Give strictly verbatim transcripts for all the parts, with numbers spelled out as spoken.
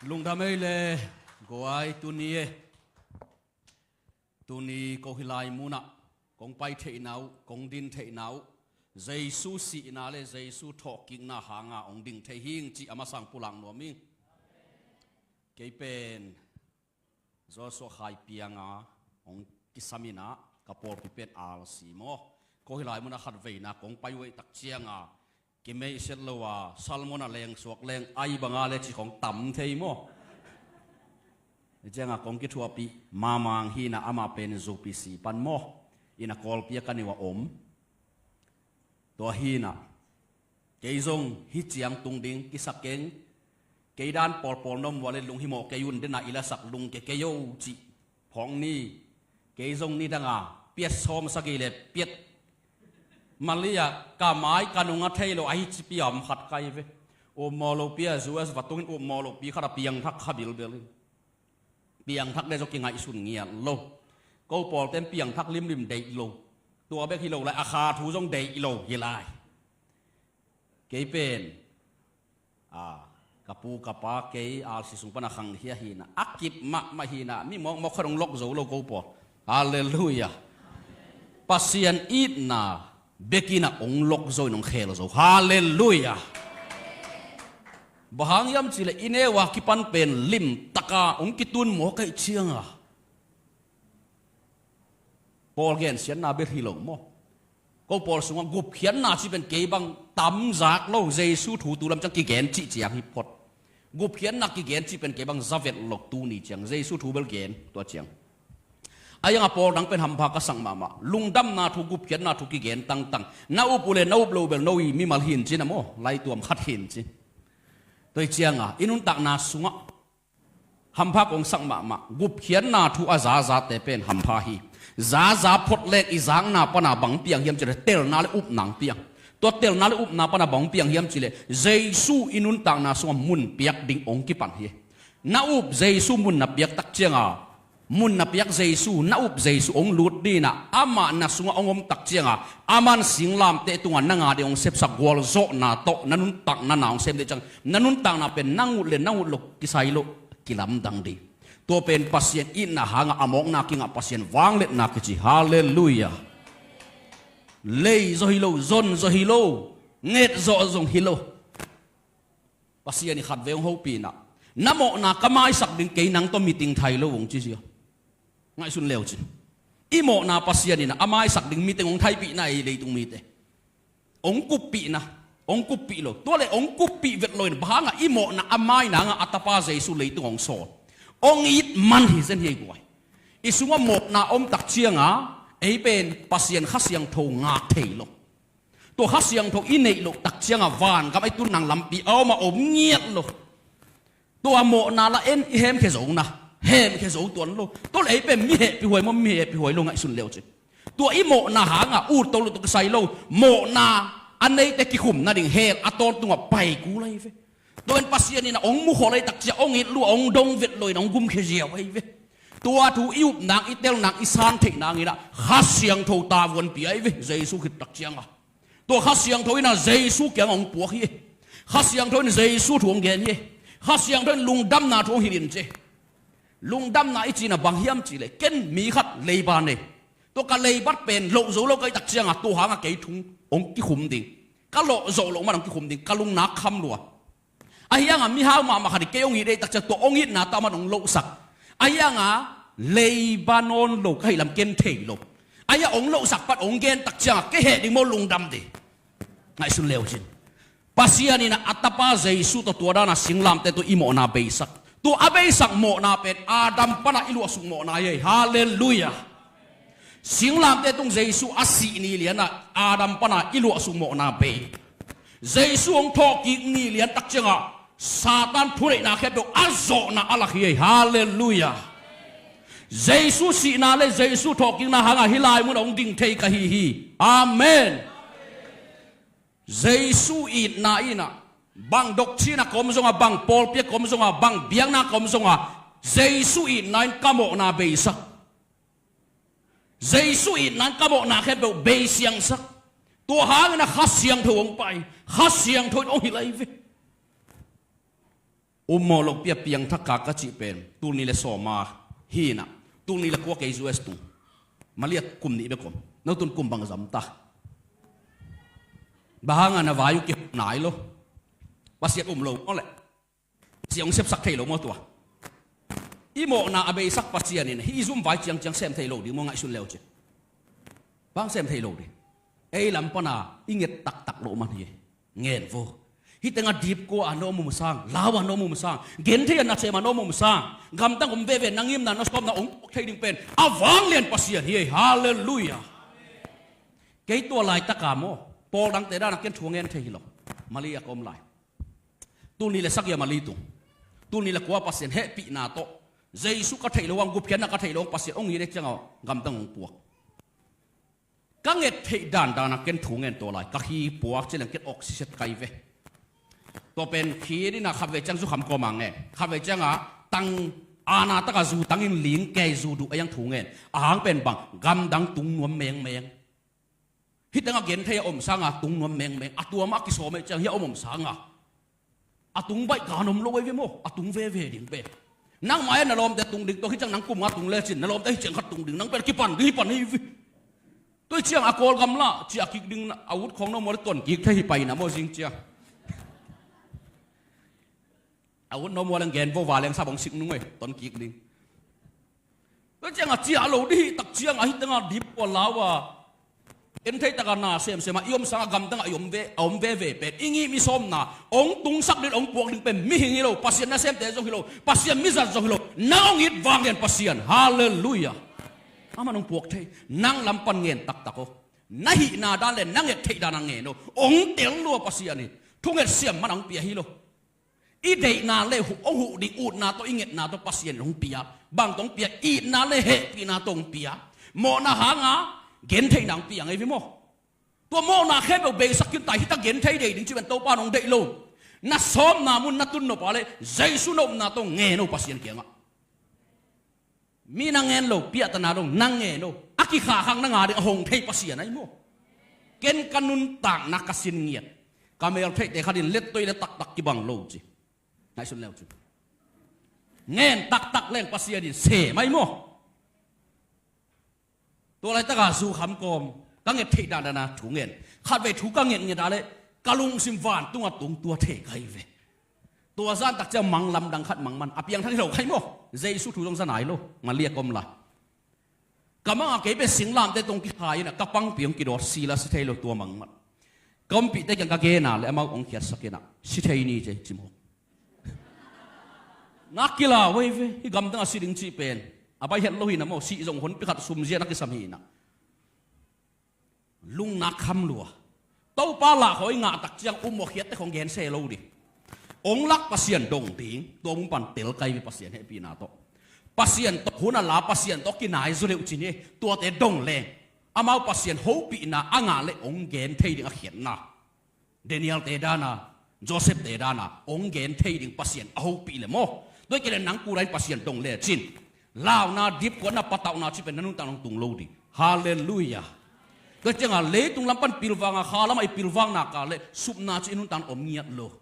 Lungdam ei le guai tuni e. Tuni ko hih lai munah kong pai theihna uh, kong din theihna uh, Jesu sihna le Jesu thawhkikna hanga hong ding thei hing cih a masang pulak nuam ing. Kei pen Joshua Khai Pianga hong kisam inah ka pawlpi pen R C maw. Ko hih lai munah khatveina kong pai uh ei tak cianga kimeihsiat lo a Salmon a lengsuak leng ai banga le ci khong tam thei maw. Hi cianga kong kithuahpih mamang hinah amah pen zupisi pan maw. Inah Kawlpi a ka niuh a om. Tua hinah kei zong hih ciang tung ding kisa keng. Kei dan pawlpawl na om uh a le lung himawh kei un, dena i lasak lungke kei o cih phawk ni. Kei zong nidanga piat sawm sagih le piat mali-ah ka mai ka nung a thei lo ahi cipi a om khat kai ve. Upmawh lopi a U S va tungin upmawh lopi khat a piangthak kha bilbel in. Piangthak le zong kingaihsun ngiat lo. Ko pawlten piangthak limlim deih lo. Tua bek hi lo lai a kha thu zong deih lo hi lai. Kei pen a ka pu ka pa kei R C sung pana khangkhia hinah a kip mahmah hinah mi mawkmawk khat hong lok zo lo ko pawl. Halleluiah. Pasian itna bekinah hong lok zo in hong khel zo. Halleluiah. Bang hang hiam cihleh i neu a kipan pen limtaka hong kitun mawk aih cianga pawl gensiatna bek hi lo maw. Ko pawl sungah gupkhiatna ci pen kei bang tamzak lo, Jesu thu tu lam ciang kigen cih ciang hi phot. Gupkhiatna kigen cih pen kei bang zavet lo, tuni ciang Jesu thu bel gen tua ciang. A ianga pawl dang pen hampha ka sak mahmah. Lungdamna thu, gupkhiatna thu kigen tangtang. Na up uh le na up lo bel no i mimal hin cin a maw, laituam khat hin cin. Tua hi cianga i nuntakna sungah hampha kong sak mahmah. Gupkhiatna thu a zazate pen hampha hi. Zaza phot leng i zakna pana bang piang hiam cihleh telna le upna hong piang. Tua telna le upna pana bang hong piang hiam cihleh Jesu i nuntakna sungah mun piak ding hong kipan hi. Na up Jesu mun na piak tak cianga, mun na piak Jesu, na up Jesu hong lut dinah amah na sungah hong om tak cianga, aman singlamteh tungah nang a ding hong sepsak gualzawhna tawh na nuntakna na hong sem dih ciang, na nuntakna pen nang ut le nang ut lo kisai lo kilamdang ding. Tua pen Pasian itna hanga a mawkna kingah Pasian vangliatna kici. Halleluiah. Lei zaw hi lo, zon zaw hi lo, nget zawh zong hi lo. Pasian i khatvei hong hopihna, na mawhna ka maisak ding, kei nang tawh meeting thai lo hong ci zia. Ngaihsun leu cin. I mawhna Pasian inah a maisak ding meeting hong thaipihna ei leitung mite. Hong kuppihna, hong kuppih lo. Tua le hong kuppih vet lo in bang hangah i mawhna a maina hangah a tapa Jesu leitung hong sawl. Hong it man hi zen hi ei guai. I sungah mawhna om tak cianga ei pen Pasian Kha Siangtho ngak thei lo. Tua Kha Siangtho i neih loh tak cianga vangam a i tun nang lampi a om a om ngiat lo. Tua mawhna la en i hemkhia zo na, hemkhia zo tuan lo. Tua le ei pen mi hehpihhuai maw, mi hehpihhuai lo ngaihsun leu cin. Tua i mawhna hanga ut to lo tuk kisai lo. Mawhna a neite kikhum nading hell a tawn tungah pai kul ahi ve. Tua in Pasian inah hong mukhol ei tak ciang hong it lua, hong dong vet lo in hong gumkhia ziau ahi ve. Tua thu i upnang, i telnang, i san theihnang inah Kha Siangtho tavuanpi ahi ve. Jesu khit tak cianga tua Kha Siangtho inah Jesu kiang hong puak hi. Kha Siangtho in Jesu thu hong gen hi. Kha Siangtho in lungdamna thu hong hilh in ci. Lungdamna i cihna bang hiam cihleh ken mi khat leiba nei. Tua ka leibat pen loh zo lo ka hih tak cianga tua hanga kei thung hong kikhum ding. Ka lawh zawh loh man hong kikhum ding, ka lungnak kham lua. Ahi hanga mihau mahmah khat in kei hong it ei tak ciang tua hong itna tawh aman hong lohsak. Ahi hanga leiba nawn lo ka hih lam ken thei lo. Ahi a hong lohsak pat hong gen tak cianga kei heh ding maw, lungdam ding. Ngaihsun leu cin. Pasian inah a tapa Jesu tawh tua dana singlamteh tawh i mawhna beisak. Tua a beisak mawhna pen Adam pana i luahsuk mawhna hi ei. Halleluiah. Singlamteh tung Jesu a sih ni lianah Adam pana i luahsuk mawhna bei. Jesu hong thawhkik ni lian tak ciangah Satan thuneihna khempeuh a zawhna a lak hi ei. Halleluiah. Jesu sihna le Jesu thawhkikna hangah hih lai munah hong ding thei ka hi hi. Amen. Jesu itna inah bang doctrine a ka om zongah, bang pawlpi a ka om zongah, bang biakna a ka om zongah, Jesu itna in ka mawhna beisak. Jesu itna in ka mawhna khempeuh beisiangsak. Tua hangin a Kha Siangtho hong pai, Kha Siangtho in hong hilh ahi ve. Um mawh lopi a piangthak kak ka cih pen tul nih le sawm a hi inah, tul nih le kua kei U S tung. Mali ah kum nih bek om. No tun kum bang zam ta? Bang hang a na vai uh kihawm nai lo? Pasian um lo maw leh? Pasian hong sepsak thei lo maw tua? I mawhna a beisak Pasian in hih i zum vai ciangciang sem thei lo ding maw, ngaihsun le uh ci. Bang sem thei lo ding? Ei lam pana i nget taktak loh man hi. Ngen vo. Hih tengah dipkua a na om um sang, lau a na om um sang, genthei a nasem a na om um sang, gamtang om veve, na ngimna na sawmna hong puak thei ding pen a vanglian Pasian hi ei. Halleluiah. Kei tua laitaka maw, pawl dangte dana ken thu ngen thei hi lo. Mali ah ka om lai. Tul nih le sagih a Mali tung. Tul nih le kua Pasian hehpihna tawh, Jesu ka theih loh hang, gupkhiatna ka theih loh hang, Pasian hong it ei ciangah gamtang hong puak. Ka nget theih dandan a ken thu ngen tua lai, ka khi puak ci leng ken awk siset kai ve. Tua pen khi dina khatvei ciang zu kham kawma ngen, khatvei cianga tang, ana taka zu tangin ling kei zu duh a iang thu ngen. A hang pen bang, gamdang tung nuam mengmeng. Hih tengah genthei a om sanga tung nuam mengmeng, a tua mah a kisawm ei ciang hih a om om sanga a tung baih ka nuam lo ei ve maw, a tung veve ding pen. Nang mai-ah na lawmte tung ding tawh hih ciang nang kum nga tung lecin, na lawmte hih ciang khat tung ding, nang pen kipan ding hi pan hi ve. Tua hih ciang a Kawlgam lah ciah kik ding, a ut khawng no maw le ton kik thei hi pai na maw zing ciang. A ut no maw leng gen vo va leng sa bang sik nung ei, ton kik ding. Tua ciangah ciah lo dih hih tak ciangah hih tengah dipkua lau a, en thei taka na semsem a i om sangah gamtangah i om ve, a om veve pen i ngim i sawmna hong tungsak ding, hong puak ding pen mihing hi lo, Pasian nasemte zong hi lo, Pasian mizat zong hi lo, na hong it vanglian Pasian. Halleluiah. Aman hong puak thei. Nang lam pan ngen taktak aw. Na hihna dan le na nget theih dan a ngen aw. Hong tel lua Pasian in. Thunget siam man a hong pia hi lo. I deihna le hong huh ding utna tawh, i ngetna tawh Pasian in hong pia. Bang tawh hong pia? Itna le hehpihna tawh hong pia. Mawhna hanga gentheihna hong pia ngei ve maw. Tua mawhna khempeuh beisak khin ta, hih ta genthei dei ding cih pen Topa in hong deih lo. Na sawmna mun na tun nop a le Jesu na upna tawh ngen aw Pasian kiangah. Mi na ngen lo, piahtana dong na ngen lo. A kikhakhak na nga ding a hong thei Pasian ahi maw. Ken ka nuntakna ka sin ngiat. Ka mel theihte khat in lettoi le taktak kibang lo ci. Ngaihsun le uh ci. Ngen taktak leng Pasian in sem ahi maw. Tua laitaka zu kham kawm, ka nget theih dandan a thu ngen. Khatvei thu ka nget nget a le ka lungsim vantungah tung tua thei ka hi ve. Tua zan tak ciang mang lamdang khat mang man. A piangthak hi lo ka hi maw. Jesu thu zong za nai lo. Mali ah ka om lai. Ka manga kei pen singlamteh tawh hong kikhai inah ka pangpi hong kidawt, si la si thei lo tua mang man. Ka ompihte kiang ka gen a le amau hong khiatsak inah si thei ni ci, ci mawk. Na kila uh ei ve, hih gamtang a si ding cih pen a baih het lo hi na maw, sih zong honpi khat sumzia na kisam hi inah. Lungnak kham lua. Topa lahkhawng i ngah tak ciang um mawh khiatte khawng gense lo ding. Hong lak Pasian dong ding, tua mun pan tel ka hi ve Pasian hehpihna tawh. Pasian tawh hun a la, Pasian tawh kinai zaw deuh cin hi, tuate dong leng. Amau Pasian hopihna a ngah le hong gen thei ding a khiatna. Daniel-te dana, Joseph-te dana hong gen thei ding Pasian a hopih le maw. Tua hi kei le nang kula in Pasian dong lecin, launa, dipkuatna, patauhna cih pen na nuntakna hong tung lo ding. Halleluiah. Tua cianga leitung lam pan pilvanga kha lamah i pilvang nak a le supna cih i nuntakna om ngiat lo.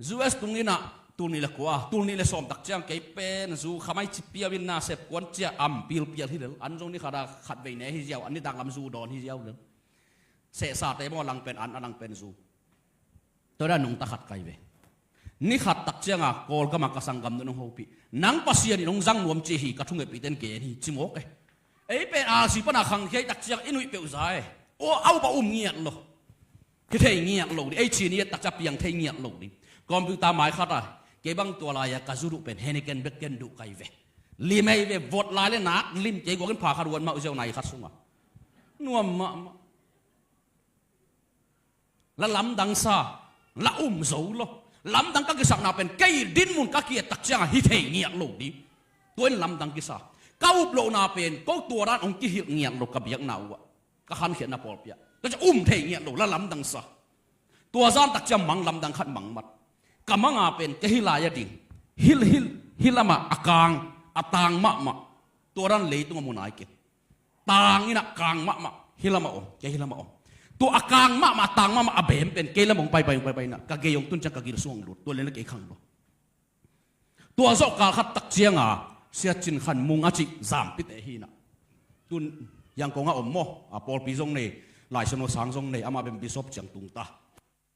U S tung inah tul nih le kua, tul nih le sawm tak ciang kei pen zu khamai ci piau in na sep kuan cia am pilpial hi lel. An zong ni khat a khatvei ne hi ziau, an nitak lam zu dawn hi ziau lel. Sehsate maw, a lang pen an, a lang pen zu. Tua dan nungta khat ka hi ve. Ni khat tak cianga Kawlgama ka sanggam nun hong hopih. Nang Pasian in hong zang nuam ci hi, ka thungetpihte in gen hi ci mawk e. Ei pen R C pana khangkhia i tak ciang i nuih peuh za e. Aw, a up a um ngiat lo. Hi thei ngiat lo ding. Ei Chin i et tak ciang piang thei ngiat lo ding. Computer mai khat a, kei bang tua lai-a ka zu duh pen Heineken bek ken duh ka hi ve. Lim ei ve, vot lai le nak lim, kei guakin pha khat ruan mah uh ziau nai khat sunga. Nuam mahmah. La lamdang sa, la um zo lo. Lamdang ka kisakna pen kei dinmun ka ki-et tak cianga hi thei ngiat lo ding. Tua in lamdang kisa. Ka up lohna pen ko tua dan hong kihilh ngiat lo ka biakna uhah. Ka khankhiatna pawlpi ah. Tua ciang um thei ngiat lo, la lamdang sa. Tua zan tak ciang mang lamdang khat mang mat. Ka manga pen kei hih lai-a ding. Hih, hih, hih lamah a kang, a tang mahmah. Tua dan leitung a mu nai kei. Tang inah kang mahmah, hih lamah om, kei hih lamah om. Tua a kang mahmah, a tang mahmah, a bem pen kei lam hong paipai, hong paipai inah ka gei hong tun ciang ka gil sung hong lut. Tua lian le kei khang lo. Tua zawh kal khat tak cianga Sia Cin Khan Mung a cih zampite hi inah, tun Yangon ah om maw, a pawlpi zong nei, Lai Siangtho sang zong nei, amah pen bishop ciang tung ta.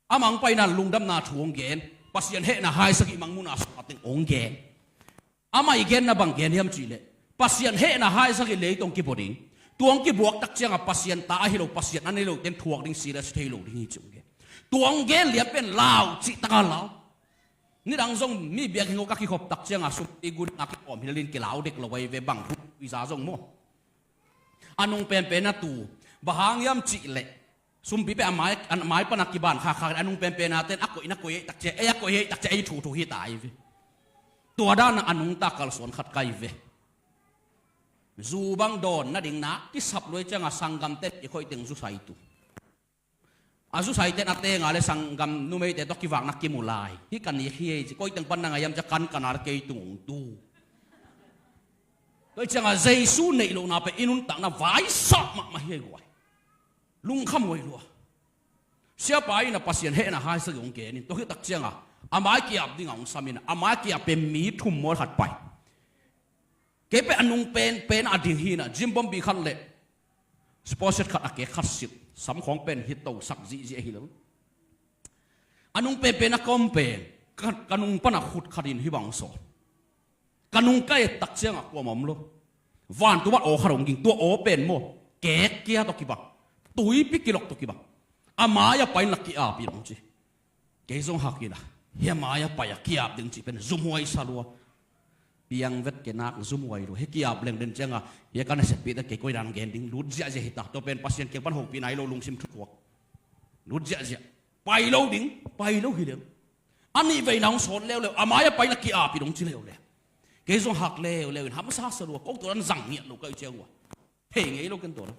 Amah hong pai inah lungdamna thu hong gen, Pasian hehna hai sagih Mangmuhna sungah teng hong gen. Amah i genna bang gen hiam cihleh, Pasian hehna hai sagih leitong kibua ding. Tua hong kibuak tak cianga Pasian ta ahi lo, Pasian an ahi lo ten thuak ding, serious thei lo ding hi ci hong gen. Tua hong gen lian pen lau cih taka lau. Nidang zong mi biakinn hong ka kikhop tak cianga sumpi gun a kikawm hi lel in kilau dek lo ahi ve, bang thu i za zong maw. A nung penpen a tu, bang hang hiam cihleh, sumpi pen a mai, a mai pana kiban khakha, a nung penpen a ten a koih na koih ei tak cia, ei a koih ei tak cia, ei thuthu hi ta ahi ve. Tua dana a nungta kalsuan khat ka hi ve. Zu bang dawn nading na kisap luai cianga sanggam ten i khoih teng zu sai tu. A zu sai ten a tenga le sanggam numeite tawh kivakna kimu lai. Hih ka nik hi ei ci, koi teng pan na ngai hiam cia, kan ka nar kei tung hong tu. Tua hi cianga Jesu neih lohna pen i nuntakna vaisah mahmah hi ei guai. Lungkham huai lua. Siapa inah Pasian hehna hai sagih hong gen in, tua khit tak cianga a mai kiap dinga hong sam inah, a mai kiap pen mi thum mawl khat pai. Kei pen a nung penpen a ding hi inah, gym bombi khat le sports set khat a kek khat silh, samkhawng pen hi to sak zihzih ahi lo. A nung penpen a ka om pen, ka, ka nung pana khut khat in hih bang sawl. Ka nung ka et tak cianga kuamah om lo. Vantung pan aw khat hong ging, tua aw pen maw, kek kia tawh kibang, tuipi kilok tawh kibang. A mai-ah pai in la ki-ap in hong ci. Kei zong hak inah, hih a mai-ah pai a ki-ap ding cih pen zumhuai sa lua. Piang vet ke nak zumhuai lua. Hih ki-ap leng den cianga hih a ka naseppihte kei koi dan gen ding, lut ziahziah hi ta. Tua pen Pasian kiang pan hopih nai lo, lungsim thuthuak. Lut ziahziah. Pai lo ding, pai lo hi leng. A nih veina hong sawn leuleu, a mai-ah pai in la ki-ap in hong ci leuleu. Kei zong hak leuleu in, hamsa sa lua, ko tua dan zang ngiat lo ka hih ciang ua. Thei ngei lo ken tua dan.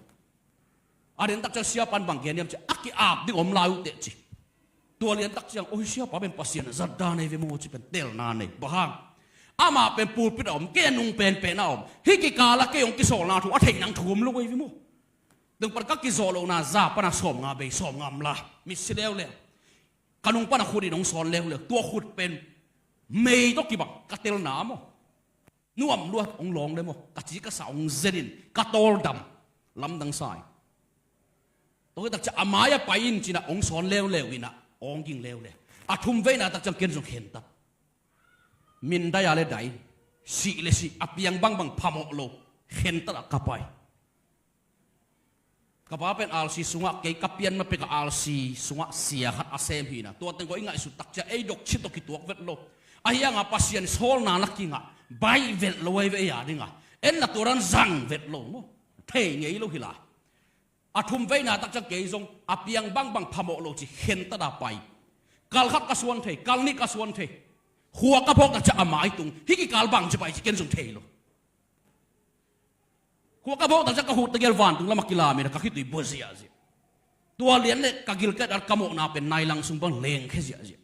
A den tak ciang siapa in bang gen hiam cia, a ki-ap ding om lai uh teh ci. Tua lian tak ciang, oi siapa pen Pasian zat dan ei ve maw ci pen telna nei. Bang hang? Amah pen pulpit a om, kei a nung penpen a om. Hih kikal a kei hong kisawlna thu a theih nang thu om lo ei ve maw. Deng pan ka kizawh lohna za pana sawmnga bei, sawmnga om lai. Mitsi leuleu. Ka nung pana khut in hong sawn leuleu. Tua khut pen mei tawh kibang, ka telna maw. Nuam lua, hong lawng le maw. Ka ci ka sa hong zen in, ka tawldam. Lamdang sa in. Tua khit tak ciang a mai-ah pai in ci inah hong sawn leuleu inah, hong ging leuleu. A thum veina tak ciang ken zong khentat. Min dai a le dai, sih le sih, a piang bangbang phamawh lo, khentat ah ka pai. Ka pa pen R C sungah, kei ka pian ma pek a R C sungah sia khat a sem hi inah, tua teng ko i ngaihsut tak ciang ei dokchi tawh kituak vet lo. Ahi hanga Pasian sawlna la kingah baih vet lo ahi ve ei a dinga. En na tua dan zang vet lo maw. Thei ngei lo hi lai. A thum veina tak ciang kei zong a piang bangbang phamawh lo ci, khentat a pai. Kal khat ka suan thei, kal nih ka suan thei. Khua ka phawk tak ciang a mai tung, hih kikal bang ci pai ci ken zong thei lo. Khua ka phawk tak ciang ka khut tegel vantung lamah kilam inah ka khitui bua ziahziah. Tua lian le ka gil ka et a ka mawhna pen nailang sung bang lengkhia ziahziah.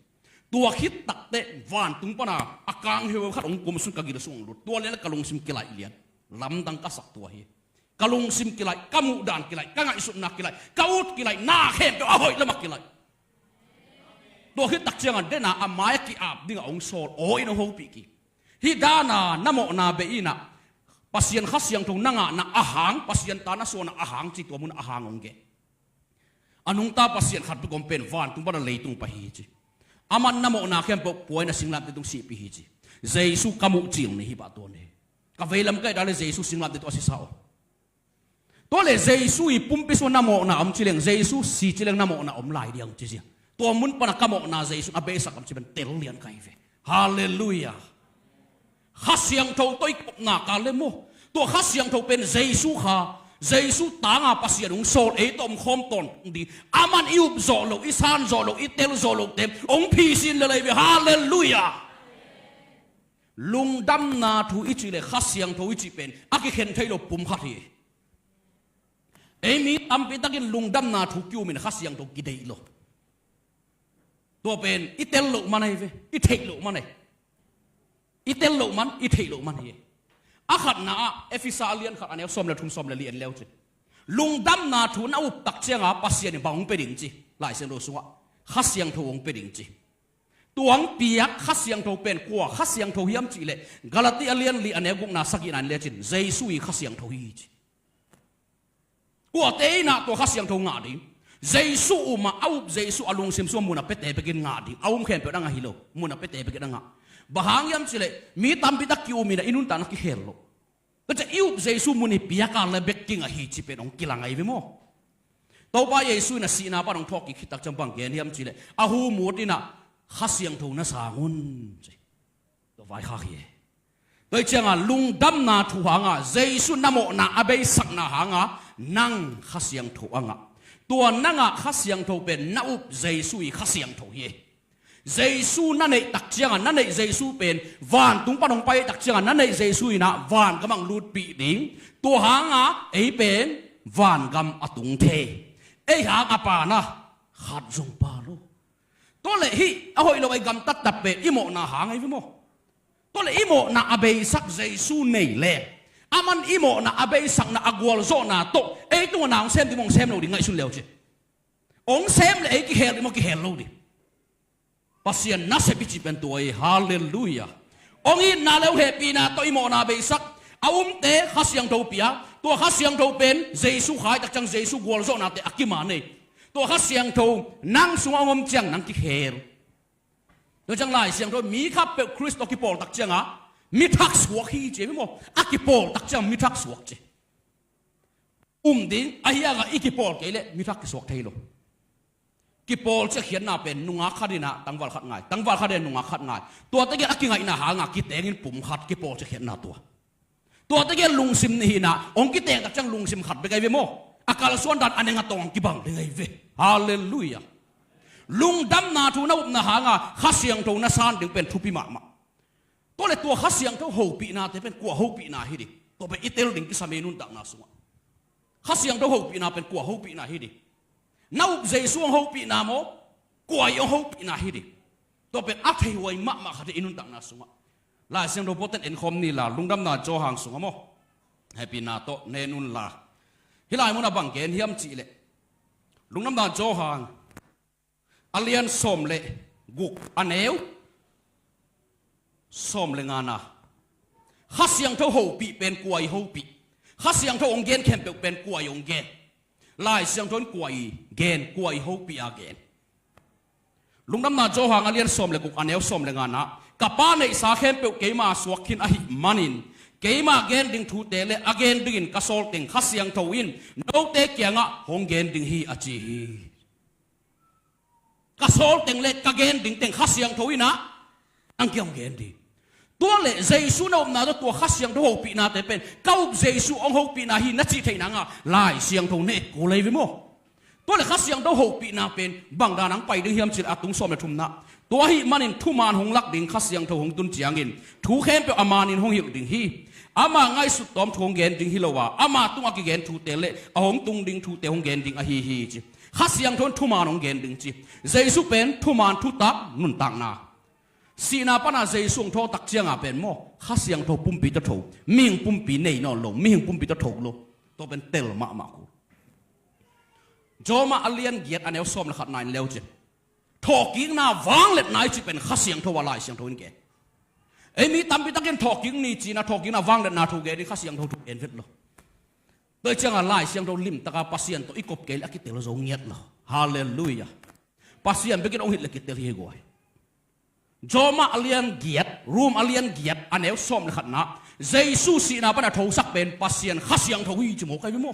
Tua khit takteh vantung pana a kang heuheu khat hong kumsun, ka gil sung hong lut. Tua lian le ka lungsim kilaih lian. Lamdang ka sak tua hi. Ka lungsim kilaih, ka muhdan kilaih, ka ngaihsutna kilaih, ka ut kilaih, na khempeuh a hoih lamah kilaih. Tua khit tak ciangah dena a mai-ah ki-ap dingah hong sawl, aw in hong hopih kik. Hih dana na mawhna bei inah Pasian Kha Siangtho na ngahna a hang, Pasian ta na suahna a hang ci, tua mun a hang hong gen. A nungta Pasian khat bek om pen vantung pana leitung pai hi ci. Aman na mawhna khempeuh pua inah singlamteh tung sihpih hi ci. Jesu ka muh cil ni hi pah tua ni. Ka veilam ka et a le Jesu singlamteh tung a sisa om. Tua le Jesu i pumpi sungah na mawhna om ci leng, Jesu si ci leng na mawhna om lai diang ci zia. Tua mun pana ka mawhna Jesu a beisak om ci pen tel lian ka hi ve. Halleluiah. Kha Siangtho tawh i kopna kal le maw. Tua Kha Siangtho pen Jesu kha, Jesu tanga Pasian hong sawl ei tawh om khawm tawntung ding. Aman i up zawh loh, i san zawh loh, i tel zawh loh te hong phisin le lai ve. Halleluiah. Lungdamna thu i cih le Kha Siangtho i cih pen a kikhen thei lo pum khat hi. Ei mi tampi takin lungdamna thu ki-umin Kha Siangtho kideih lo. Tua pen i tel loh man ahi ve, i theih loh man ahi. I tel loh man, i theih loh man hi. A khatna ah Efesa a lian khat a neu sawm le thum, sawm le li en leu cin. Lungdamna thu na up tak cianga Pasian in bang hong pia ding ci? Lai Siangtho sungah Kha Siangtho hong pia ding ci. Tua hong piak Kha Siangtho pen kua Kha Siangtho hiam cihleh, Galati a lian li a neu gukna sagihna in lecin Jesu i Kha Siangtho hi ci. Kuate in ah tua Kha Siangtho ngah ding? Jesu um a, a up Jesu a lungsim sungah mun a piate bekin ngah ding. A um khempeuh a ngah hi lo, mun a piate bekin a ngah. Bang hang hiam cihleh, mi tampi tak ki-um in ah i nuntakna kikhel lo. Tua ciang i up Jesu mun i piak a le bek kingah hi ci pen hong kilang ahi ve maw? Topa Jesu in a sihna pan hong thawhkik khit tak ciang bang gen hiam cihleh, a hu mut in ah Kha Siangtho na sang un ci. Tua vaikhak hi e. Tua hi cianga lungdamna thu hanga Jesu na mawhna a beisakna hanga nang Kha Siangtho a ngah. Tua na ngah Kha Siangtho pen na up Jesu i Kha Siangtho hi e. Jesu na neih tak cianga, na neih Jesu pen vantung pan hong pai tak cianga, na neih Jesu in ah vangam ah hong lutpih ding. Tua hanga ei pen vangam a tung thei. Ei hang a pana khat zong pha lo. Tua leh hih a hoih lo a i gamtat tak pen i mawhna hang ahi ve maw? Tua leh i mawhna a beisak Jesu nei leng, aman i mawhna a beisakna a gualzawhna tawh ei tungah na hong sem ding maw, hong sem lo ding ngaihsun le uh ci. Hong sem leh ei kikhel ding maw, kikhel lo ding? Pasian nasep i cih pen tua hi. Halleluiah. Hong itna le hong hehpihna tawh i mawhna a beisak, a umte Kha Siangtho pia. Tua Kha Siangtho pen Jesu kha i tak ciang Jesu gualzawhnate a kim a nei. Tua Kha Siangtho nang sungah hong om ciang nang kikhel. Tua ciang Lai Siangtho mi khat peuh Khrist tawh kipawl tak cianga mi thak suak hi ci hi maw? A kipawl tak ciang mi thak suak ci. Um ding, ahi hangah i kipawl kei leh mi thak kisuak thei lo. Kipawl ci a khiatna pen nungak khat in ah tangval khat ngai, tangval khat in ah nungak khat ngai. Tuate gel a kingaihna hanga kiteng in pum khat, kipawl ci a khiatna tua. Tuate gel lungsim nih in ah hong kiteng tak ciang lungsim khat bek ahi ve maw? A kalsuan dan a neng a tawng kibang ding ahi ve. Halleluiah. Lungdamna thu na upna hanga Kha Siangtho na san ding pen thupi mahmah. Tua leh tua Kha Siangtho hopihnate pen kua hopihna hi ding? Tua pen i tel ding kisam i nuntakna sungah. Kha Siangtho hopihna pen kua hopihna hi ding? Na up Jesu hong hopihna maw? Kua i hong hopihna hi ding? Tua pen a theihuai mahmah khat hi i nuntakna sungah. Lai Siangtho puaten enkhawm ni la, Lungdamna Johan sungah maw? Hehpihna tawh ne un la. Hih lai munah bang gen hiam cihleh, Lungdamna Johan a lian sawm le guk, a neu sawm le ngana. Kha Siangtho hopih pen kua i hopih? Kha Siangtho hong gen khempeuh pen kua i hong gen? Lai Siangtho in kua i gen, kua i hopih a gen? Lungdamna Johan a lian sawm le guk, a neu sawm le ngana, ka Pa neihsa khempeuh keima suak khin ahih manin, keima gen ding thute le a gen dingin ka sawl teng Kha Siangtho in note kiangah hong gen ding hi, a ci hi. Ka sawl teng le ka gen ding teng Kha Siangtho in ah nang kiang hong gen ding. Tua leh Jesu na upna tawh tua Kha Siangtho hopihnate pen ka up Jesu hong hopihna hi na cih theih nanga Lai Siangtho ne kul ahi ve maw? Tua leh Kha Siangtho hopihna pen bang dan hong pai ding hiam cihleh a tung sawm le thumna, tua ahih manin thuman hong lak ding Kha Siangtho hong tun ciangin thu khempeuh a manin hong hilh ding hi. Ama ngaihsut tawm thu hong gen ding hi lo a, ama tungah kigen thute le a hong tung ding thute hong gen ding ahi hi ci. Kha Siangtho in thuman hong gen ding ci. Jesu pen thuman, thutak, nuntakna. Sihna pana Jesu hong thawh tak cianga pen maw, Kha Siangtho pumpi tawh tho. Mihing pumpi nei nawn lo, mihing pumpi tawh tho lo. Tua pen tel mahmah kul. Rom a lian giat a neu sawm le khatna en le uh cin. Thawhkikna vangliatna i cih pen Kha Siangtho a Lai Siangtho in gen. Ei mi tampi takin thawhkik ni ci-in ah thawhkikna vangliatna thu gen in Kha Siangtho thu gen vet lo. Tua ciangah Lai Siangtho limtaka Pasian tawh i kop kei leh a kitel zo ngiat lo. Halleluiah. Pasian bekin hong hilh leh kitel hi guai. Rom a lian giat, Rom a lian giat a neu sawm le khatna, Jesu sihna pana thosak pen Pasian Kha Siangtho hi ci maw, kai ve maw?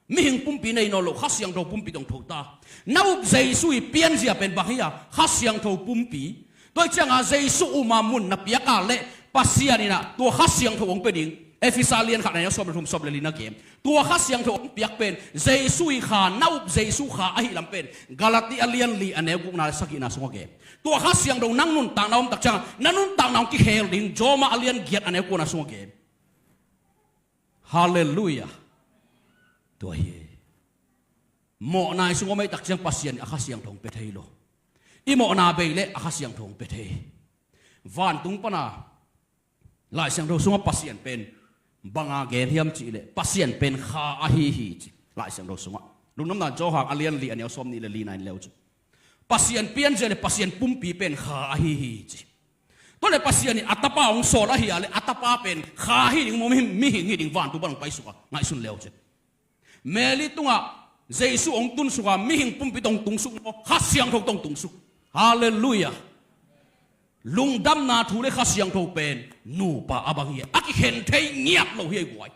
Mihing pumpi nei nawn lo, Kha Siangtho pumpi tawh tho ta. Na up Jesu i pianzia pen bang hi a? Kha Siangtho pumpi. Tua ciangah Jesu um a mun na piak a leh Pasian in ah tua Kha Siangtho hong pia ding. Efesa lian khat a neu sawm le thum, sawm le li na gen. Tua Kha Siangtho hong piak pen Jesu i kha, na up Jesu kha ahih lam pen Galati a lian li a neu gukna le sagihna sungah gen. Tua Kha Siangtho nang nuntakna om tak ciangah na nuntakna hong kikhel ding, Rom a lian giat a neu kuana sungah gen. Halleluiah. Tua hi. Mawhna i sung om ahih tak ciang Pasian in a Kha Siangtho hong pia thei lo. I mawhna bei leh a Kha Siangtho hong pia thei. Vantung pana Lai Siangtho sungah Pasian pen banga gen hiam cihleh, Pasian pen kha ahi hi ci. Lai Siangtho sungah. Lungdamna Johan a lian li a neu sawm nih le li na in leu cin. Pasian pianzia le Pasian pumpi pen kha ahi hi ci. Tua le Pasian in a tapa hong sawl ahi a le a tapa pen kha hi ding maw, mihing, mihing hi ding, vantung pan hong paisuk a, ngaihsun leu cin. Mary tungah Jesu hong tunsuk a, mihing pumpi tawh hong tungsuk maw, Kha Siangtho tawh hong tungsuk. Halleluiah. Lungdamna thu le Kha Siangtho pen nupa a bang hi a, a kikhen thei ngiat lo hi ei guai.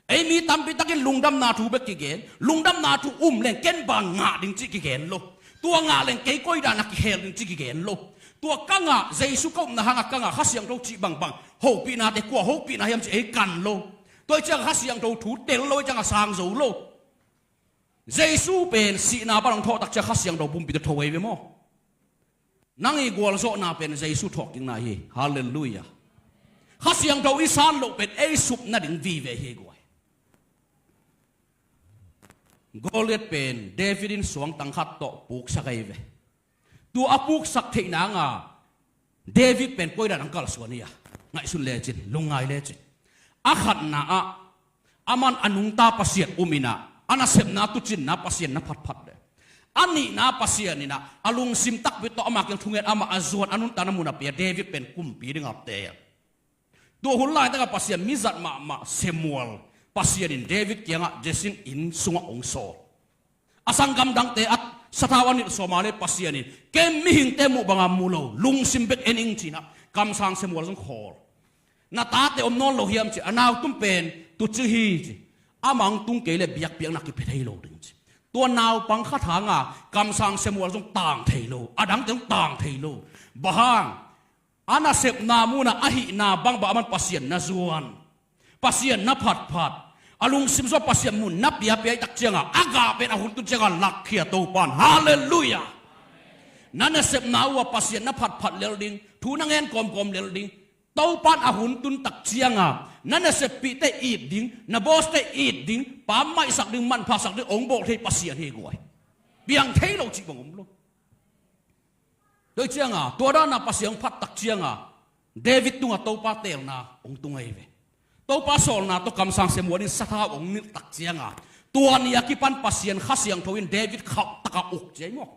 Ei mi tampi takin lungdamna thu bek kigen, lungdamna thu um leng ken bang ngah ding cih kigen lo. Tua ngah leng kei koi dan a kikhel ding cih kigen lo. Tua ka ngah, Jesu ka upna hangah ka ngah, Kha Siangtho cih bangbang hopihnate kua hopihna hiam cih ei kan lo. Tua hi ciang Kha Siangtho thu tel lo hi ciang a sang zo lo. Jesu pen sihna pan hong thawh tak ciang Kha Siangtho pumpi tawh tho ei ve maw. Nang i gualzawhna pen Jesu thawhkikna hi. Halleluiah. Kha Siangtho i san loh pen ei sup nading vive hi ei guai. Goliath pen David in suangtang khat tawh puksak ei ve. Tua a puksak theih nanga David pen koi dan hong kalsuan hi a, ngaihsun lecin, lungngai lecin. A khatna ah aman a nungta Pasian um in ah, a nasepna tuucinna Pasian na phatphat le, a nihna Pasian in ah a lungsim takpi tawh ama kiang thungen, amah a zuan, a nuntakna mun a pia David pen kumpi ding a teel. Tua hun laitakah Pasian mizat mahmah Samuel, Pasian in David kiangah Jesse inn sungah hong sawl. A sanggam dangte a sathau a nilh sawm a le Pasian in, ken mihingte muh banga mu lo, lungsim bek en ing ci-in ah kamsang Samuel zong khawl. Na tate om nawn lo hiam ci, a nautum pen tuuci hi ci. Amah hong tung kei le biakpiakna kipia thei lo ding ci. Tua naupang khat hanga kamsang Samuel zong tang thei lo, a dangte zong tang thei lo. Bang hang? A nasepna munah a hihna bangbang aman Pasian na zuan, Pasian na phatphat, a lungsim zong Pasian mun na piapia i tak cianga a gah pen a hun tun cianga lakkhia Topan. Halleluiah. Na nasepna uh a Pasian na phatphat lel ding, thu na ngen kawmkawm lel ding, Topan a hun tun tak cianga na naseppihte it ding, na bawste it ding, pammaihsak ding, manphasak ding hong bawl thei Pasian hi guai. Piang thei lo cih bang om lo. Tua hi cianga tua dana Pasian hong phat tak cianga David tungah Topa teelna hong tung ahi ve. Topa sawlna tawh kamsang Samuel in sathau hong nilh tak cianga tua ni a kipan Pasian Kha Siangtho in David khauh taka uk cia hi maw.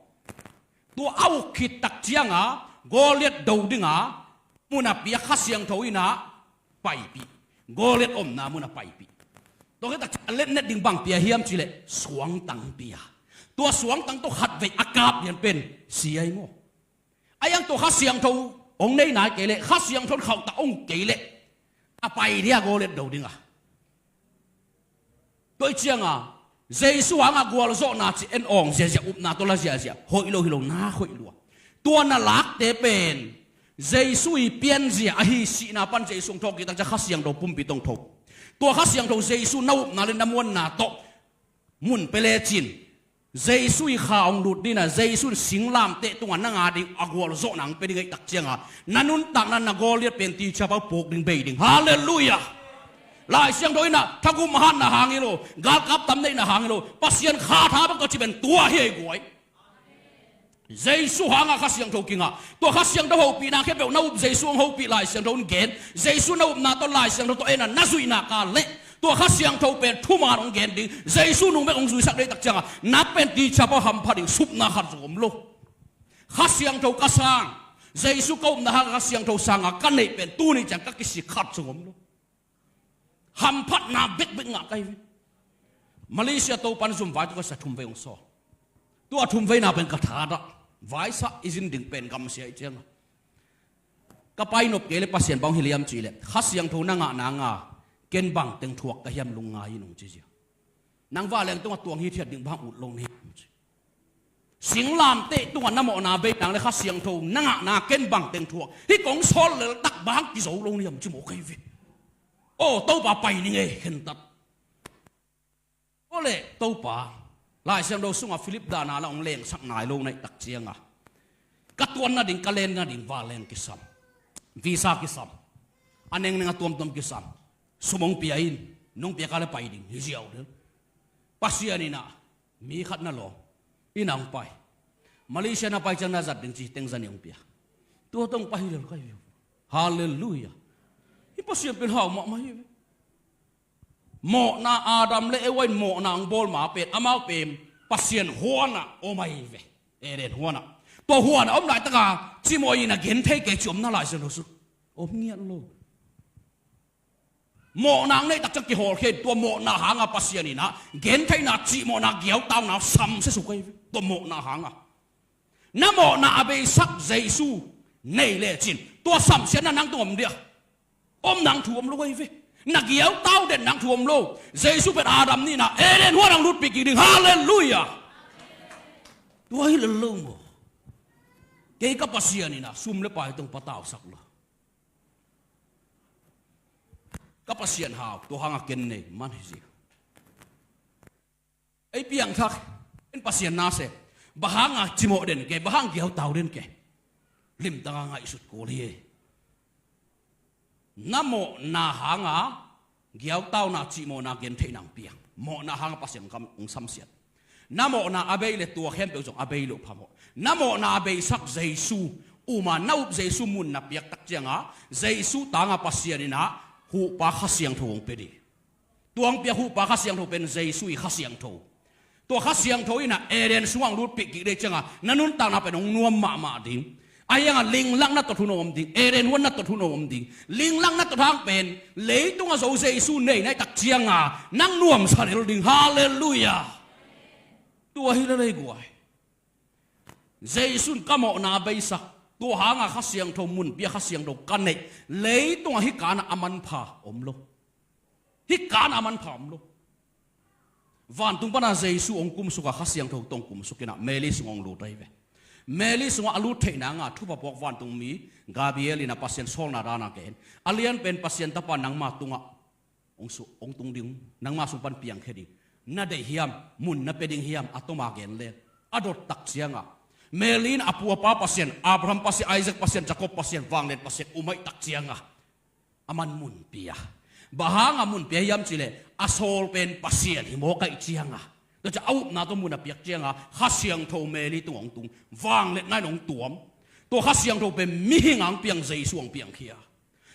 Tua a uk khit tak cianga Goliath do dinga mun a pia Kha Siangtho in ah paipih. Goliath omna mun a paipih. Tua khit tak ciang a letnet ding bang pia hiam cileh suangtang pia. Tua suangtang tawh khatvei a kap lian pen si ahi maw. A iang tua Kha Siangtho hong nei nai kei leh, Kha Siangtho in khauhtak hong kei leh a pai dia Goliath do dinga. Tua hi cianga Jesu hangah gualzawhna ci en awng ziazia, upna tawh la ziazia hoih lo hi lo, na hoih lua. Tua na lakte pen Jesu i pianzia ahi, sihna pan Jesu hong thawhkik tak ciang Kha Siangtho pumpi tawh hong tho. Tua Kha Siangtho Jesu na upna le na muanna tawh mun pia lecin Jesu i kha hong lut dina, Jesu in singlamteh tungah na nga ding a gualzawhna hong pia ding ahi tak cianga na nuntakna na Goliath pen tichapa puk ding bei ding. Halleluiah. Lai Siangtho in ah thagum a hatna hang hi lo, galkap tam neihna hang hi lo, Pasian kha tha bek tawh ci pen tua hi ei guai. Jesu hangah Kha Siangtho kingah, tua Kha Siangtho hopihna khempeuh na up, Jesu hong hopih, Lai Siangtho in gen, Jesu na upna tawh Lai Siangtho tawh en a na zuihna ka leh tua Kha Siangtho pen thuman hong gen ding, Jesu nung bek hong zuisak dei tak cianga na pen tichapa hampha ding supna khat zong om lo. Kha Siangtho ka sang, Jesu ka upna hang Kha Siangtho sanga ka neih pen tuni ciang ka kisik khat zong om lo. Hamphatna bekbek ngah ka hi ve. Malaysia Topan zum vai tawh ka sa thum vei hong sawl. Tua thum veina pen ka thadah, vaisa i zin ding pen gamsia i cianga ka pai nop kei le Pasian bang hi liam cihleh Kha Siangtho na ngah nanga ken bang teng thuak ka hiam lungngai in hong ci zia. Nang vanleng tungah tuang hithiat ding bang ut lo ni hong ci. Singlamteh tungah na mawhna bei nang le Kha Siangtho na ngahna ken bang teng thuak hi kong sawl leltak bang kizo lo ni hong ci mawk ka hi ve. Aw Topa pai ning ei, khentat. Aw le Topa, Lai Siangtho sungah Philip dana la hong lengsak nai lo na hih tak cianga ka tuan nading, ka len nading vanleng kisam, visa kisam, a nengneng a tuamtuam kisam, sum hong pia in, nong pia ka le pai ding hi ziau del. Pasian in ah mi khat na lawm, inn ah hong pai. Malaysia na pai ciang na zat ding ci teng zani hong pia. Tua tawh hong pai hi lel ka hi ve. Halleluiah. Hih Pasian pen hau mahmah hi ve. Mawhna Adam le Eva in mawhna hong bawl ma pen amau pen Pasian huanah om ahi ve. Eden huanah. Tua huanah om laitaka cimawh in a genthei kei ci om na lai zen lo su. Om ngiat lo. Mawhna hong neih tak ciang kihawlkhia in tua mawhna hanga Pasian in ah gentheihna, cimawhna, giautauna samsia suk ahi ve. Tua mawhna hanga na mawhna a beisak Jesu nei lecin tua samsiatna nang tung om dia. Om nang thu om lo ahi ve. Na giautau den nang thu om lo. Jesu pen Adam nihna Eden huanah hong lutpih kik ding. Halleluiah. Tua hi lel lo maw? Kei ka Pasian in ah sum le pai tong patausak lo. Ka Pasian hau, tua hanga ken nei man hi zi. Ei piangthak, en Pasian na se. Bang hanga cimawh den ke, bang hang giautau den ke. Limtaka ngaihsut kul hi. Na mawhna hanga giautauna, cimawhna, gentheihna hong piang. Mawhna hanga Pasian hong samsiat. Na mawhna a bei le tua khempeuh zong a bei loh phamawh. Na mawhna a beisak Jesu uma, na up Jesu mun na piak tak cianga Jesu tanga Pasian in ah huhpa Kha Siangtho hong pia ding. Tua hong piak huhpa Kha Siangtho pen Jesu i Kha Siangtho. Tua Kha Siangtho in ah Eden sungah hong lutpih kik dei cianga na nuntakna pen hong nuam mahmah ding. Ahi hanga linglak na tot hun om ding. Eden huan na tot hun om ding. Linglak na tot hang pen leitunga zo Jesu nei na hi tak cianga nang nuamsa lel ding. Halleluiah. Tua hi lel ei guai. Jesu in ka mawhna a beisak. Tua hanga Kha Siangtho mun pia, Kha Siangtho ka neih. Leitunga hih kana a manpha om lo. Hih kana a manpha om lo. Vantung pana Jesu hong kumsuka Kha Siangtho tawh hong kumsuk in ah Mary sungah hong lut ahi ve. Mary sungah a lut theih nanga thupha puak vantung mi Gabriel in ah Pasian sawlna dana gen. A lianpen Pasian Tapa nangma tungah hong su, hong tung ding, nangma sung pan piangkhia ding. Na deih hiam, mun na pia ding hiam, a toma gen leng. A dot tak cianga Mary in a pu a pa Pasian, Abraham Pasian, Isaac Pasian, Jacob Pasian, vanglian Pasian um ahih tak cianga a man mun pia. Bang hanga mun pia hiam cileh a sawl pen Pasian hi mawk ahih cianga. Tua ciah a upna tawh mun a piak cianga Kha Siangtho Mary tungah hong tung. Vangliatna in hong tuam. Tua Kha Siangtho pen mihing hong piang, Jesu hong piangkhia.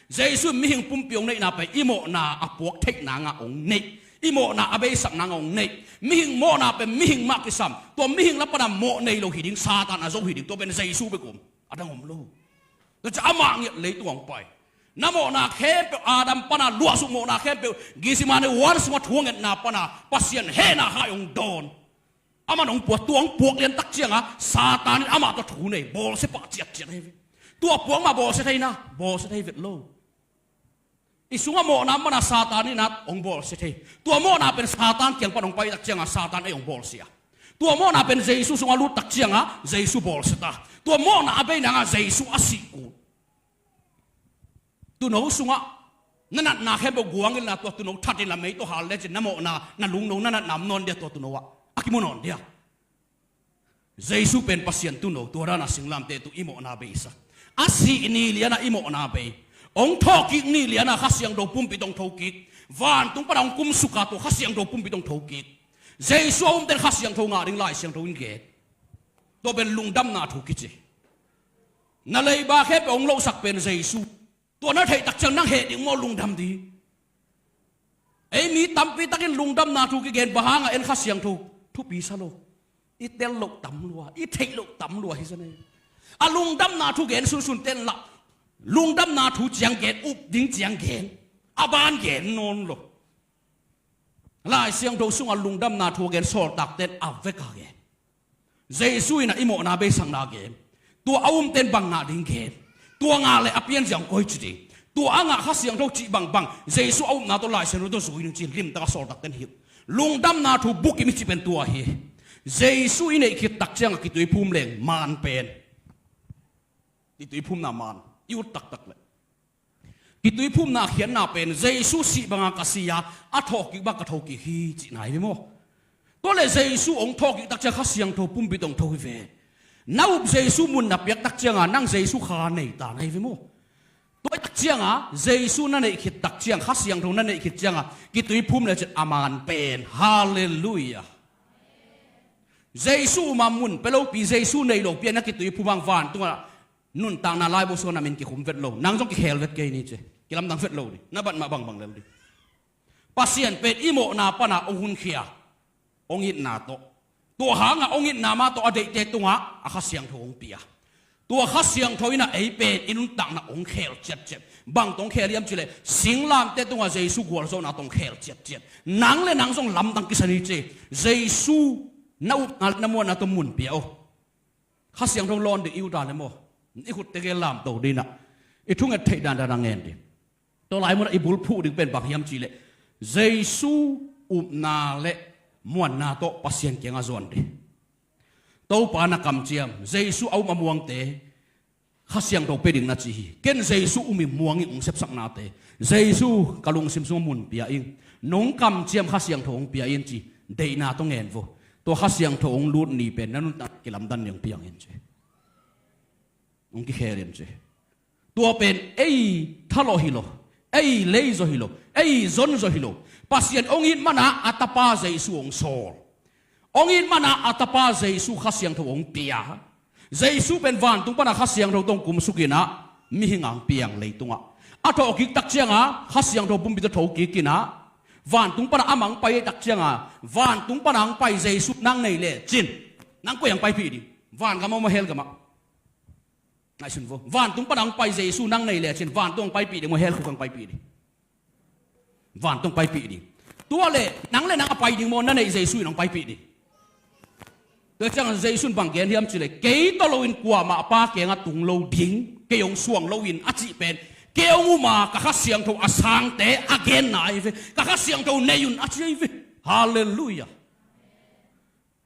Jesu in mihing pumpi hong neihna pen i mawhna a puak theihna ngah hong neih. I mawhna a beisakna ngah hong neih. Mihing mawhna pen mihing mah kisam. Tua mihing la pana mawh nei lo hi ding, Satan a zo hi ding. Tua pen Jesu bek um. A dang om lo. Tua ciah amah ngiat leitung hong pai. Na mawhna khempeuh, Adam pana luahsuk mawhna khempeuh, Gethsemane huan sungah thu a ngetna pana Pasian hehna hai hong dawn. Aman hong puak, tua hong puak lian tak cianga Satan in amah tawh thu nei, bawlsia pah ciatciat ahi ve. Tua puak mah bawlsia thei na, bawlsia thei vet lo. I sungah mawhna mana Satan in ah hong bawlsia thei. Tua mawhna pen Satan kiang pan hong pai tak cianga Satan ei hong bawlsia. Tua mawhna pen Jesu sungah lut tak cianga Jesu bawlsia ta. Tua mawhna a bei nanga Jesu a sih kul. Tuuno sungah na natna khempeuh guang inla tua tuuno that inla mei tawh hal lecin na mawhna, na lungno, na natna om nawn dia, tua tuuno ah a kimu nawn dia. Jesu pen Pasian tuuno, tua dana singlamteh tu i mawhna beisak. A sih ni liana i mawhna bei. Hong thawhkik ni liana Kha Siangtho pumpi tawh hong thokik. Vantung pana hong kumsuka tua Kha Siangtho pumpi tawh hong thokik. Jesu a umten Kha Siangtho ngah ding Lai Siangtho in gen. Tua pen lungdamna thu kici. Na leiba khempeuh hong lohsak pen Jesu. Tua na theih tak ciang nang heh ding maw, lungdam ding? Ei mi tampi takin lungdamna thu kigen, bang hanga en Kha Siangtho thupi sa lo. I tel loh tam lua, i theih loh tam lua hi sa nei. A lungdamna thu gen sunsun ten lah lungdamna thu ciang gen, up ding ciang gen, a ban gen nawn lo. Lai Siangtho sungah lungdamna thu a gen sawltakten a veka gen. Jesu in ah i mawhna beisakna gen. Tua a umten bang ngah ding gen. Tua ngah le a pianzia hong koici ding. Tua a ngah Kha Siangtho cih bangbang Jesu a upna tawh Lai Siangtho tawh zui ding ci limtaka sawltakten hilh. Lungdamna thu bukim i cih pen tua hi. Jesu i neih khit tak cianga kituiphum leng maan pen. Kituiphumna maan i ut taktak leh. Kituiphumna khiatna pen Jesu sih banga ka si a, a thawhkik bang ka thokik hi cihna hi ve maw? Tua le Jesu hong thawhkik tak ciang Kha Siangtho pumpi tawh hong tho hi ve. Na up Jesu mun na piak tak cianga nang Jesu kha nei ta na hi ve maw? Tua hi tak cianga Jesu na neih khit tak ciang, Kha Siangtho na neih khit cianga kituiphum le cin a maan pen. Halleluiah. Jesu uma mun pia lopi, Jesu nei lopi a na kituiphum hang vantunga nuntakna laibu sungah na min kikhum vet lo, nang zong kikhel vet kei ni ci. Kilamdang vet lo ding, na bat mah bangbang lel ding. Pasian pen i mawhna pana hong hunkhia, hong itna tawh. Tua hanga hong itna mah tawh a deihte tungah a Kha Siangtho hong pia. Tua Kha Siangtho in ah ei pen i nuntakna hong khel ciatciat. Bang tawh hong khel hiam cih leh singlamteh tungah Jesu gualzawhna tawh hong khel ciatciat. Nang le nang zong lamdang kisa ni ci. Jesu na upna le na muanna tawh mun pia aw. Kha Siangtho lawn ding i ut a le maw, i khutte gel lamto ding in ah, i thunget theih dandan a ngen ding. Tua lai munah i bulphuh ding pen bang hiam cih leh Jesu upna le muanna tawh Pasian kiangah zuan ding. Topa na kamciam, Jesu a up a muangte Kha Siangtho pia ding na ci hi. Ken Jesu um ing, muang ing, hong sepsaknate, Jesu ka lungsim sungah mun pia ing, nong kamciam Kha Siangtho hong pia in ci, deihna tawh ngen vo. Tua Kha Siangtho hong lut ni pen na nuntak kilamdan ni hong piang in ci. Hong kikhel in ci. Tua pen ei thalawh hi lo, ei leizaw hi lo, ei zonzaw hi lo. Pasian hong it mana a tapa Jesu hong sawl. Hong it mana a tapa Jesu Kha Siangtho hong pia. Jesu pen vantung pana Kha Siangtho tawh hong kumsuk in ah mihing a hong piang leitungah. A thawhkik tak cianga Kha Siangtho pumpi tawh thokik in ah vantung pana amah hong pai tak cianga, vantung pana hong pai Jesu nang nei lecin nang koi ah hong paipih ding? Vangam ah maw, hell gam ah? Ngaihsun vo. Vantung pana hong pai Jesu nang nei lecin vantung hong paipih ding maw, hell khuk ah hong paipih ding? Vantung hong paipih ding. Tua le nang le nang a pai ding maw, na neih Jesu in hong paipih ding? Tua ciang Jesu in bang gen hiam cih leh, kei tawh loin kuamah Pa kiangah tung lo ding, kei hong suang loin a cih pen, kei hong um a ka Kha Siangtho a sangte a genna ahi ve. Ka Kha Siangtho nei un a ci ahi ve. Halleluiah.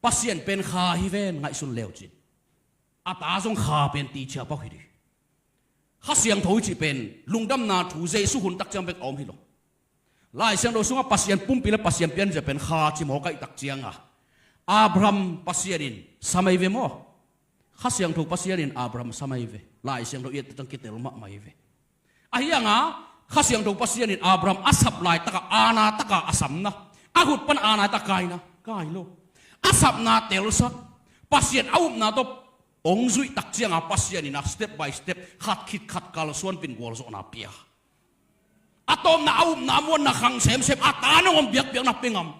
Pasian pen Kha hi ven, ngaihsun leucin. A ta zong Kha pen tichia pak hi ding. Kha Siangtho i cih pen lungdamna thu Jesu hun tak ciang bek a om hi lo. Lai Siangtho sungah Pasian pumpi le Pasian pianzia pen Kha ci mawk ahih tak cianga, Abraham Pasian in sam ahi ve maw? Kha Siangtho Pasian in Abraham sam ahi ve. Lai Siangtho i et tak ciang kitel mahmah ahi ve. Ahi hanga Kha Siangtho Pasian in Abraham a sap laitaka aana taka a samna, a khut pan aana taka kaina, kai lo. A sapna telsak, Pasian a upna tawh hong zuih tak cianga Pasian in a step by step, khat khit khat kalsuanpih in gualzawhna pia. A tawpna, a upna, a muanna khang semsem, a ta nangawn biakpiakna pia ngam.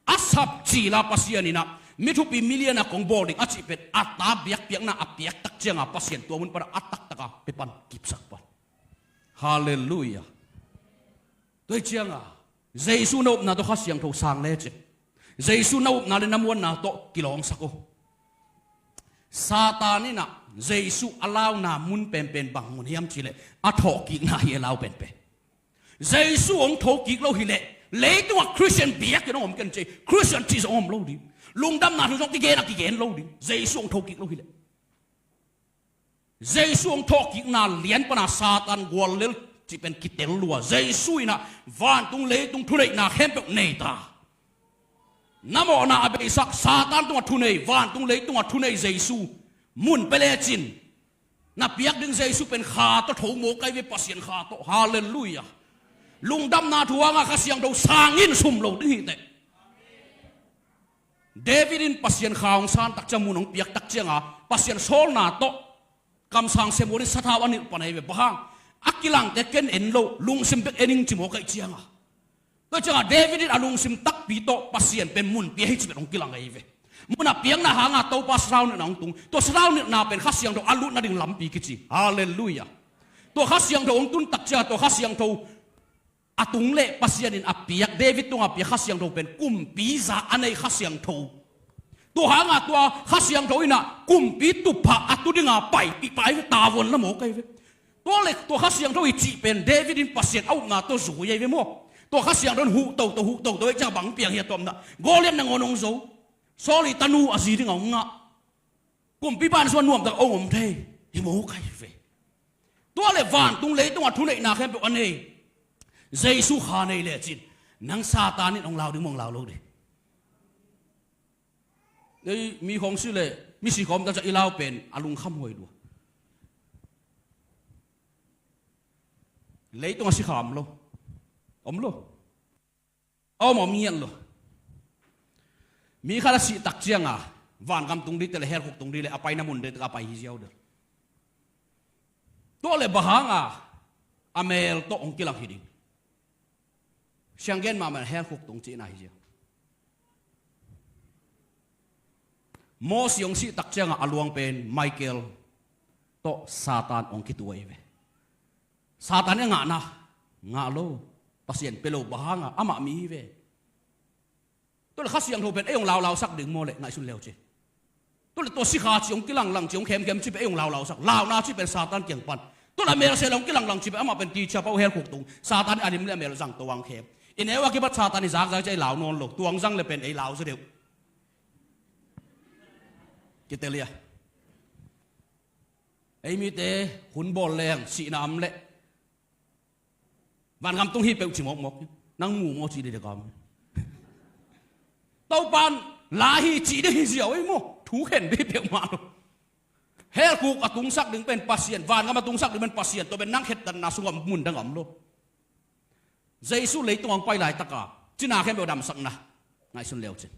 A sap cila Pasian in ah mi thupi, mi lian a kong bawl ding a cih pen a ta biakpiakna a piak tak cianga Pasian tua mun pana a taktaka pia pan, kipsak pan. Halleluiah. Tua hi cianga Jesu na upna tawh Kha Siangtho sang lecin, Jesu na upna le na muanna tawh kilawngsak aw. Satan in ah Jesu a launa mun penpen bang mun hiam cih leh a thawhkikna hi, a lau penpen. Jesu hong thokik lo hileh leitungah Christian biakinn hong om ken ci, Christian cih zong hong om lo ding. Lungdamna thu zong kigen a kigen lo ding, Jesu hong thokik lo hileh. Jesu hong thawhkikna lian pana Satan guallel cih pen kitel lua. Jesu in ah vantung leitung thuneihna khempeuh nei ta. Na mawhna a beisak Satan tungah thunei, vantung leitungah thunei Jesu mun pia lecin, na piak ding Jesu pen Kha tawh tho mawk ahi ve, Pasian Kha tawh. Halleluiah. Lungdamna thu hanga Kha Siangtho sang in sum lo ding hi teh. David in Pasian Kha hong san tak ciang, mun hong piak tak cianga Pasian sawlna tawh kamsang Samuel in sathau a nilh pan ahi ve. Bang hang? A kilangte ken en lo, lungsim bek en ing ci mawk ahih cianga. Tua cianga David in a lungsim takpi tawh Pasian pen mun pia hi ci pen hong kilang ahi ve. Mun a piakna hanga Topa sathau nilhna hong tung. Tua sathau nilhna pen Kha Siangtho a lut nading lampi kici. Halleluiah. Tua Kha Siangtho hong tun tak cianga tua Kha Siangtho a tung leh Pasian in a piak, David tungah a piak Kha Siangtho pen kumpi za a nei Kha Siangtho. Tua hanga tua Kha Siangtho in ah kumpi tuphah a tu dinga paipih pai ve, tavuan la mawk ahi ve. Tua le tua Kha Siangtho i cih pen David in Pasian a upna tawh zui ahi ve maw. Tua Kha Siangtho in huh toto, huh toto, ei ciang bang piang hi a tawpna, Goliath nangawn hong zo. Saul i tanu a zi dinga hong ngah. Kumpipa in sung a nuamtak hong om thei hi mawk ahi ve. Tua le vantung leitungah thuneihna khempeuh a nei Jesu Kha nei lecin nang Satan in hong lau ding maw, hong lau lo ding? Ei mi khawng si le misi khawng tak ciang i lau pen a lungkham huai lua. Leitungah si kha om lo. Om lo. A om a om ngiat lo. Mi khat a sih tak cianga vangam tung ding teh le hell khuk tung ding le a paina mun ding teh a pai hi ziau ding. Tua le bang hanga a mel tawh hong kilang hi ding? Sianggen mahmah in hell khuk tung cihna hi zia. Mosi hong sih tak ciangah a luang pen Michael tawh Satan hong kitua hi ve. Satan i a ngahna ngah lo. Pasian pia lo, bang hanga amah mi hi ve. Tua le Kha Siangtho pen ei hong laulausak ding maw le, ngaihsun leu ci. Tua le tua sikha ci hong kilanglang ci, hong khemkhem ci pen ei hong laulausak. Launa ci pen Satan kiang pan. Tua le a melse le hong kilanglang ci pen amah pen teacher pa uh, hell khuk tung. Satan i a lim le a mel zang to ang khem. I neu a kipat Satan i zakzak ci ei lau nawn lo. Tua hong zang le pen ei lau zaw deuh. Kitel ia. Ei mite hun bawl leng sihna om leh vangam tung hi peuh ci mawkmawk. Nang mu maw ci dede kam. Topan la hi ci de hi ziau ei maw. Thu khen de hi peuhmah lo. Hell khuk a tungsak ding pen Pasian, vangam a tungsak ding pen Pasian. Tua pen nang khettanna sungah mun dang om lo. Jesu leitung hong pai laitaka cina khempeuh damsakna ngaihsun leu cin.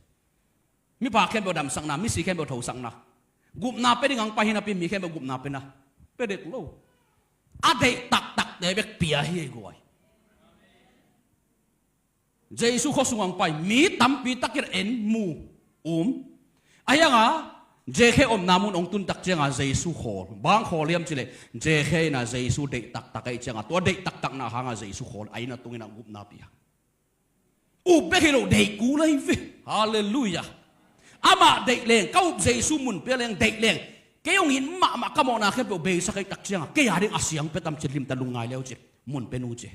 Mipa khempeuh damsakna, misi khempeuh thosakna. Gupna pia ding hong pai hi napi mi khempeuh gupna piana pia dek lo. A deih taktakte bek pia hi ei guai. Jesu khua sung hong pai mi tampi takin en mu um. A hianga Zekhe omna mun hong tun tak cianga Jesu khawl. Bang khawl hiam cileh Zekhe ina Jesu deih taktak ei cianga tua deih taktakna hanga Jesu khawl a ina tung ina gupna pia. Up bek hi lo, deih kul ahi ve. Halleluiah. Amah deih leng, ka up Jesu mun pia leng, deih leng. Kei hong in mahmah ka mawhna khempeuh beisak ahi tak cianga kei a ding a siang pia tam ci limta lungngai leu ci. Mun pia nu ci.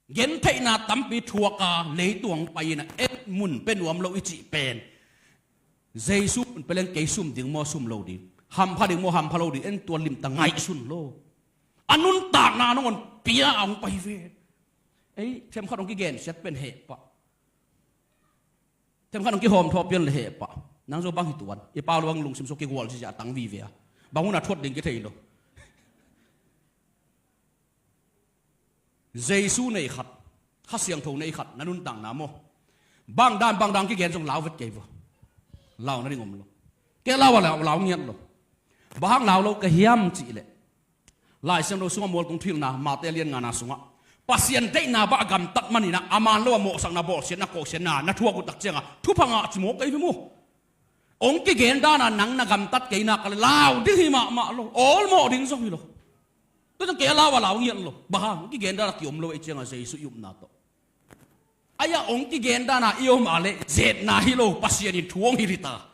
Gentheihna tampi thuaka leitung hong pai ina en mun pia nuam lo i cih pen Jesu mun pia leng kei sum ding maw sum lo ding, hampha ding maw hampha lo ding, en tua limta ngaihsun lo. A nuntakna nong on pia a hong pai ve. Ei themkhat hong kigensiat pen hehpah. Themkhat hong kihawmthawh pian le hehpah. Nang zo bang hi tuan i pau lo ang lungsim so kigual zizia a tang vive a bang hun a thuat ding kithei lo. Jesu nei khat, Kha Siangtho nei khat na nuntakna maw? Bangdan bangdan kigen zong lau vet kei vo. Lau na ding om lo. Kei lau a lau, lau ngiat lo. Bang hang lau lo ka hiam cih leh Lai Siangtho sungah mualtung thuhilhna Mate lian ngana sungah Pasian deihna bah a gamtat maninah a man lo a mawhsakna bawlsiatna kawhsiatna na thuak uh tak cianga thupha ngah ci maw kei ve mu. Hong kigen dana nang na gamtat kei nak a le lau ding hi mahmah lo, awlmawh ding zong hi lo. Tua ciang kei a lau a lau ngiat lo. Bang hang hong kigen dana kiom lo ei cianga Jesu i upna tawh. Aia hong kigen dana i om a le zetna hi lo, Pasian in thu hong hilh hi ta.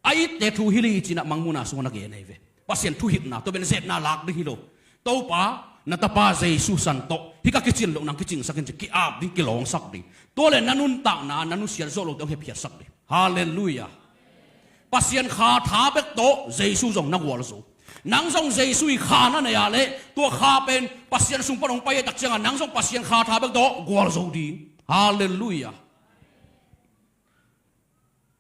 A itte thu hilh hi cinah mangmuna sungah na gen ahi ve. Pasian thuhilhna tua ben zetna lak ding hi lo. Topa na tapa Jesu san tawh hih ka kicin loh nang kicingsak in ci, ki-ap ding, kilawngsak ding. Tua le na nuntakna na nusiat zawh lote hong hepkhiatsak ding. Halleluiah. Pasian kha tha bek tawh Jesu zong na gualzo. Nang zong Jesu i kha na nei a le tua kha pen Pasian sung pan hong pai a tak cianga nang zong Pasian kha tha bek tawh gualzo ding. Halleluiah.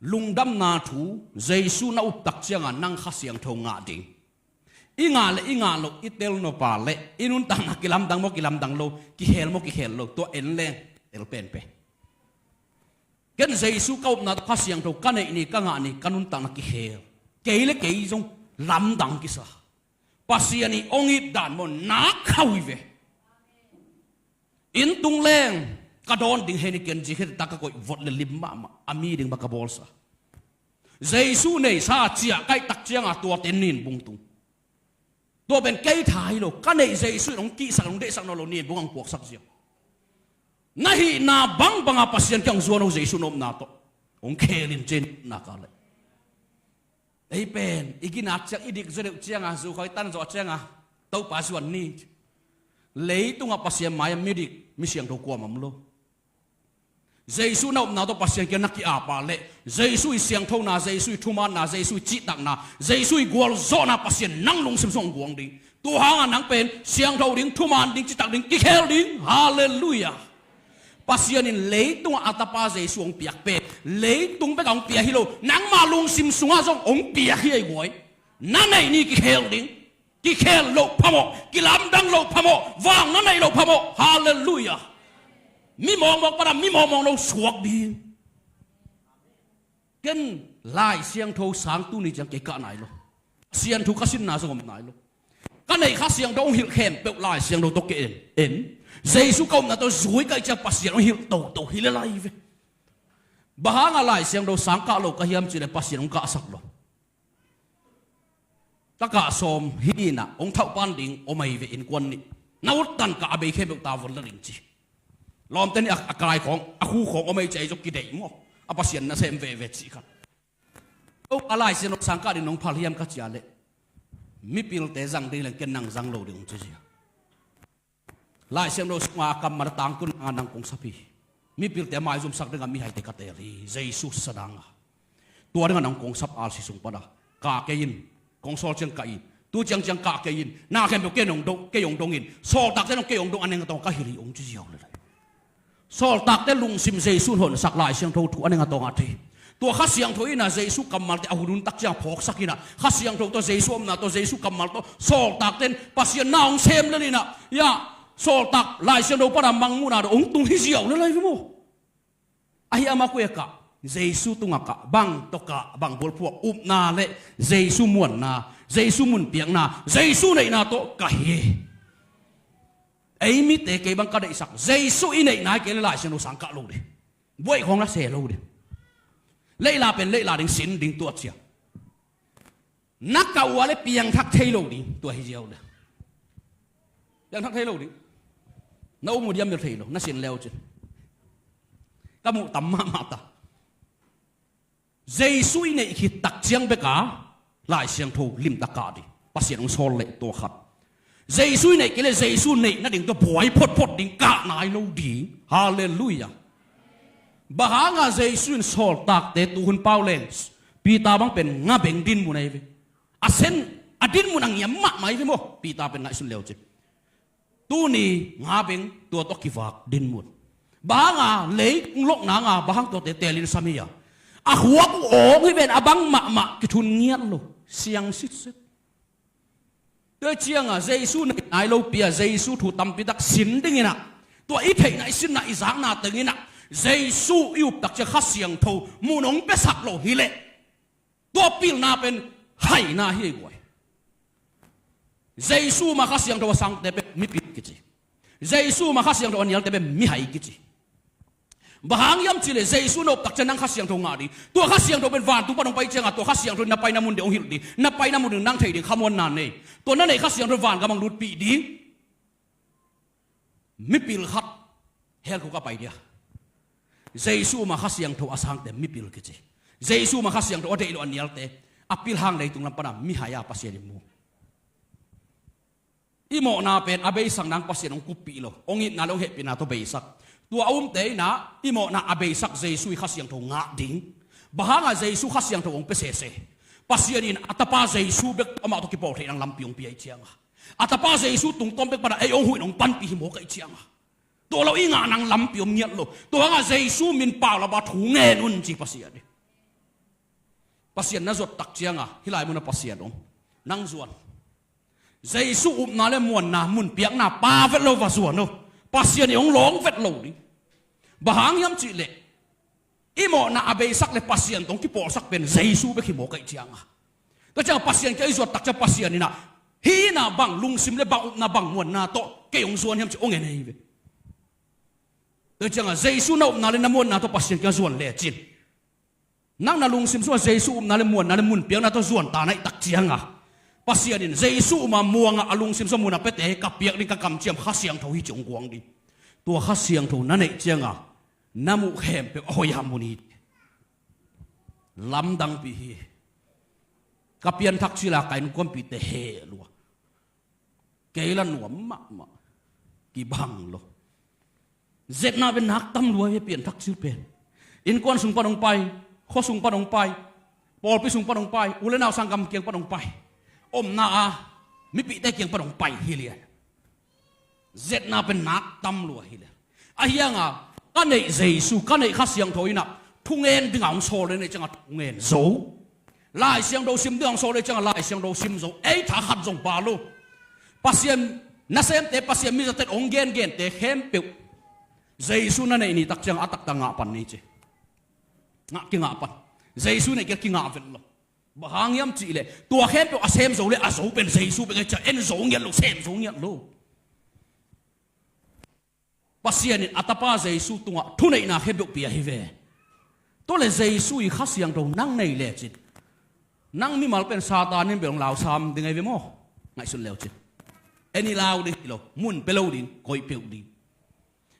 Lungdamna thu, Jesu na up tak cianga nang Kha Siangtho ngah ding. I ngah le i ngah loh i tel nop a le i nuntakna kilamdang maw kilamdang lo, kikhel maw kikhel lo, tua en leng tel penpen. Ken Jesu ka upna tawh Kha Siangtho ka neih ni, ka ngah ni, ka nuntakna kikhel. Kei le kei zong lamdang kisa. Pasian i hong it dan maw nak khauh hi ve. Inn tung leng ka dawn ding hei ni ken zikhe ta ka koih vot le lim mahmah a mi ding mah ka bawlsa. Jesu neisa ciah kaih tak cianga tuate nin bung tung. Tua pen kei tha hi lo, ka neih Jesu in hong kihsak hong deihsak nawn lo nin bung hong puaksak zia. Na hihna bangbanga Pasian kiang zuan ho Jesu nopna tawh hong khelin cin na ka le. Ei pen i ginat ciang i dik zaw deuh cianga zu khoi tan zawh cianga Topa zuan ni. Leitungah Pasian mai-ah midik misiangtho kuamah om lo. Jesu na upna tawh Pasian kiang na ki-apa le Jesu i siangthona, Jesu i thumaanna, Jesu i cihtakna, Jesu i gualzawhna Pasian nang lungsim sung guang ding. Tua hanga nang pen siangtho ding, thumaan ding, citak ding, kikhel ding. Halleluiah. Pasian in leitungah a tapa Jesu hong piak pen leitung bekah hong pia hi lo, nangmah lungsim sungah zong hong piak hi ei guai. Na neih ni kikhel ding. Kikhel loh phamawh, kilamdang loh phamawh, vang na neih loh phamawh. Halleluiah. Mi mawkmawk pana mi mawkmawk lo suak ding. Ken Lai Siangtho sang tuni ciang kei kah nai lo. Sianthu ka sinna zong om nai lo. Ka neih Kha Siangtho hong hilh khempeuh Lai Siangtho tawh kei en en. Jesu ka upna tawh zui ka hih ciang Pasian hong hilh toto hi lel lai ve. Bang hanga Lai Siangtho sang kah lo ka hiam cih leh Pasian hong kahsak lo. Takah sawm hi inah hong thauhpan ding om ahi ve, innkuan nih. Na uttan kah a bei khempeuh tavon la ding ci. Lawmte nih a, a kai khawng, a khu khawng om ahi ci a, ei zong kideih maw? A Pasian nasem veve cih khat. O, a Lai Siangtho sang kah ding nong phal hiam ka cih leh, mipilte zang ding leng ken nang zang lo ding hong ci zia. Lai Siangtho sunga a kammal a tangtun nanga nang kong sap hi. Mipilte maizumsak dinga mihaite ka teel hi. Jesu sa danga tua dinga nang kong sap, alsi sung pana ka kei in, kong sawl ciang ka in, tu ciangciang ka kei in, na khempeuh kei hong dong, kei hong dong in, sawltakte hong kei hong dong, a neng a tawng ka hilh hi hong ci ziau lel. Sawltakte lungsim Jesu in honsak, Lai Siangtho thu a neng a tawng a thei. Tua Kha Siangtho inah Jesu kammalte a hun hun tak ciang phawksak inah, Kha Siangtho tawh, Jesu omna tawh, Jesu kammal tawh sawltakte in Pasian na hong sem lel inah, ya, sawltak Lai Siangtho pana mangmuhna tawh hong tung hi ziau lel lai ve maw? Ahi a, ama kua kah, Jesu tunga kah, bang tawh kah, bang bulphuh a, upna le Jesu muanna, Jesu munpiakna, Jesu neihna tawh kah hi. Ei mite kei bang ka deihsak, Jesu i neihna hi kei leh Lai Siangtho sang kah lo ding. Buaih khawng la se lo ding. Leila pen leila ding, sin ding tua ciang. Na kah uh a leh piangthak thei lo ding, tua hi ziau leh. Piangthak thei lo ding. Na um uh diam mel thei lo, na sin leu cin. Ka muh tam mahmah ta. Jesu i neih khit tak ciang bek a Lai Siangtho limtak kah ding. Pasian hong sawl leh tua khat. Jesu i neih kei leh Jesu neih nading tawh buai photphot ding, kah nai lo ding. Halleluiah. Bang hanga Jesu in sawltakte tu hun pau leng, Peter bang pen nga beng dinmun ahi ve. A sen, a dinmun a ngiam mahmah ahi ve maw? Peter pen ngaihsun leu cin. Tuni nga beng, tua tawh kivak dinmun. Bang hanga lei kung lokna nga, bang hang tuate teelin sam hi a? A khuak uh awng hi ven, a bang mahmah kithun ngiat lo, siang sitset. Tua cianga Jesu neih nai lopi a, Jesu thu tampi tak sin ding inah, tua i theihna, i sinna, i zakna teng inah Jesu i up tak ciang Kha Siangtho mun hong piasak lo hi leh, tua pilna pen haina hi ei guai. Jesu ma Kha Siangtho a sangte pen mipil kici. Jesu ma Kha Siangtho a nialte pen mihai kici. Bang hang hiam cih leh Jesu na up tak ciang nang Kha Siangtho ngah ding. Tua Kha Siangtho pen vantung pan hong pai cianga, tua Kha Siangtho in na paina mun ding hong hilh ding, na paina mun ding nang thei ding, khamuanna nei. Tua na neih Kha Siangtho in vangam hong lutpih ding. Mipil khat hell khuk a pai dia. Jesu ma Kha Siangtho a sangte mipil kici. Jesu ma Kha Siangtho a deih lo a nialte, a pil hang leitung lam pana mihai a Pasian in mu. I mawhna pen a beisak nang Pasian hong kuppih lo, hong itna le hong hehpihna tawh beisak. Tua a umte inah i mawhna a beisak Jesu i Kha Siangtho ngah ding. Bang hanga Jesu Kha Siangtho hong pia sese? Pasian in a tapa Jesu bek amah tawh kipawl theih nang lampi hong pia i cianga, a tapa Jesu tungtawn bek pana ei hong huih hong panpih hi mawk ahih cianga, tua lo i ngah nang lampi om ngiat lo. Tua hanga Jesu min pau lo a thu ngen un ci Pasian hi. Pasian na zuat tak cianga hih lai muna Pasian om, nang zuan. Jesu upna le muanna, munpiakna pa vet lo va zuan o. Pasian i hong lawng vet lo ding. Bang hang hiam cih leh, i mawhna a beisak le Pasian tawh hong kipawlsak pen Jesu bek hi mawk ahih cianga. Tua cianga Pasian kiang i zuat tak ciang Pasian inah, hih inah bang lungsim le bang upna, bang muanna tawh kei hong zuan hiam ci hong en ahi ve. Tua cianga Jesu na upna le na muanna tawh Pasian kiang zuan lecin, nang na lungsim sungah Jesu upna le muanna le munpiakna tawh zuan ta na hih tak cianga, Pasian in Jesu uma muanga a lungsim sungah mun a piate ka piak ding, ka kamciam Kha Siangtho hi ci hong guang ding. Tua Kha Siangtho na neih cianga na muh khempeuh a hoih a mun hi. Lamdangpi hi. Ka pianthak cil a ka innkuanpihte heh lua. Kei la nuam mahmah. Kibang lo. Zetna pen nak tam lua hi, pianthak cil pen. Innkuan sung pan hong pai, khua sung pan hong pai, pawlpi sung pan hong pai, u le nau sanggam kiang pan hong pai. Omna a mipihte kiang pan hong pai hi lian. Zetna pen nak tam lua hi le. Ahi hanga ka neih Jesu, ka neih Kha Siangtho inah thungen dinga hong sawl le neih cianga thungen zo. Lai Siangtho sim dinga hong sawl le cianga Lai Siangtho sim zo. Ei tha khat zong pha lo. Pasian nasemte, Pasian mizate hong gengente khempeuh Jesu na neih ni tak cianga a taktak ngah pan ni ci. Ngah, kingah pan. Jesu neih kei kingah vet lo. Bang hang hiam cih leh tua khempeuh a sem zo le a zo pen Jesu bek ahih ciang en zo ngiat lo, sem zo ngiat lo. Pasian in a tapa Jesu tungah thuneihna khempeuh pia hi ve. Tua le Jesu i Kha Siangtho nang nei lecin, nang mimal pen Satan in bel hong lausam ding ahi ve maw? Ngaihsun leucin. En i lau ding hi lo, mun pia lo ding, koih peuh ding.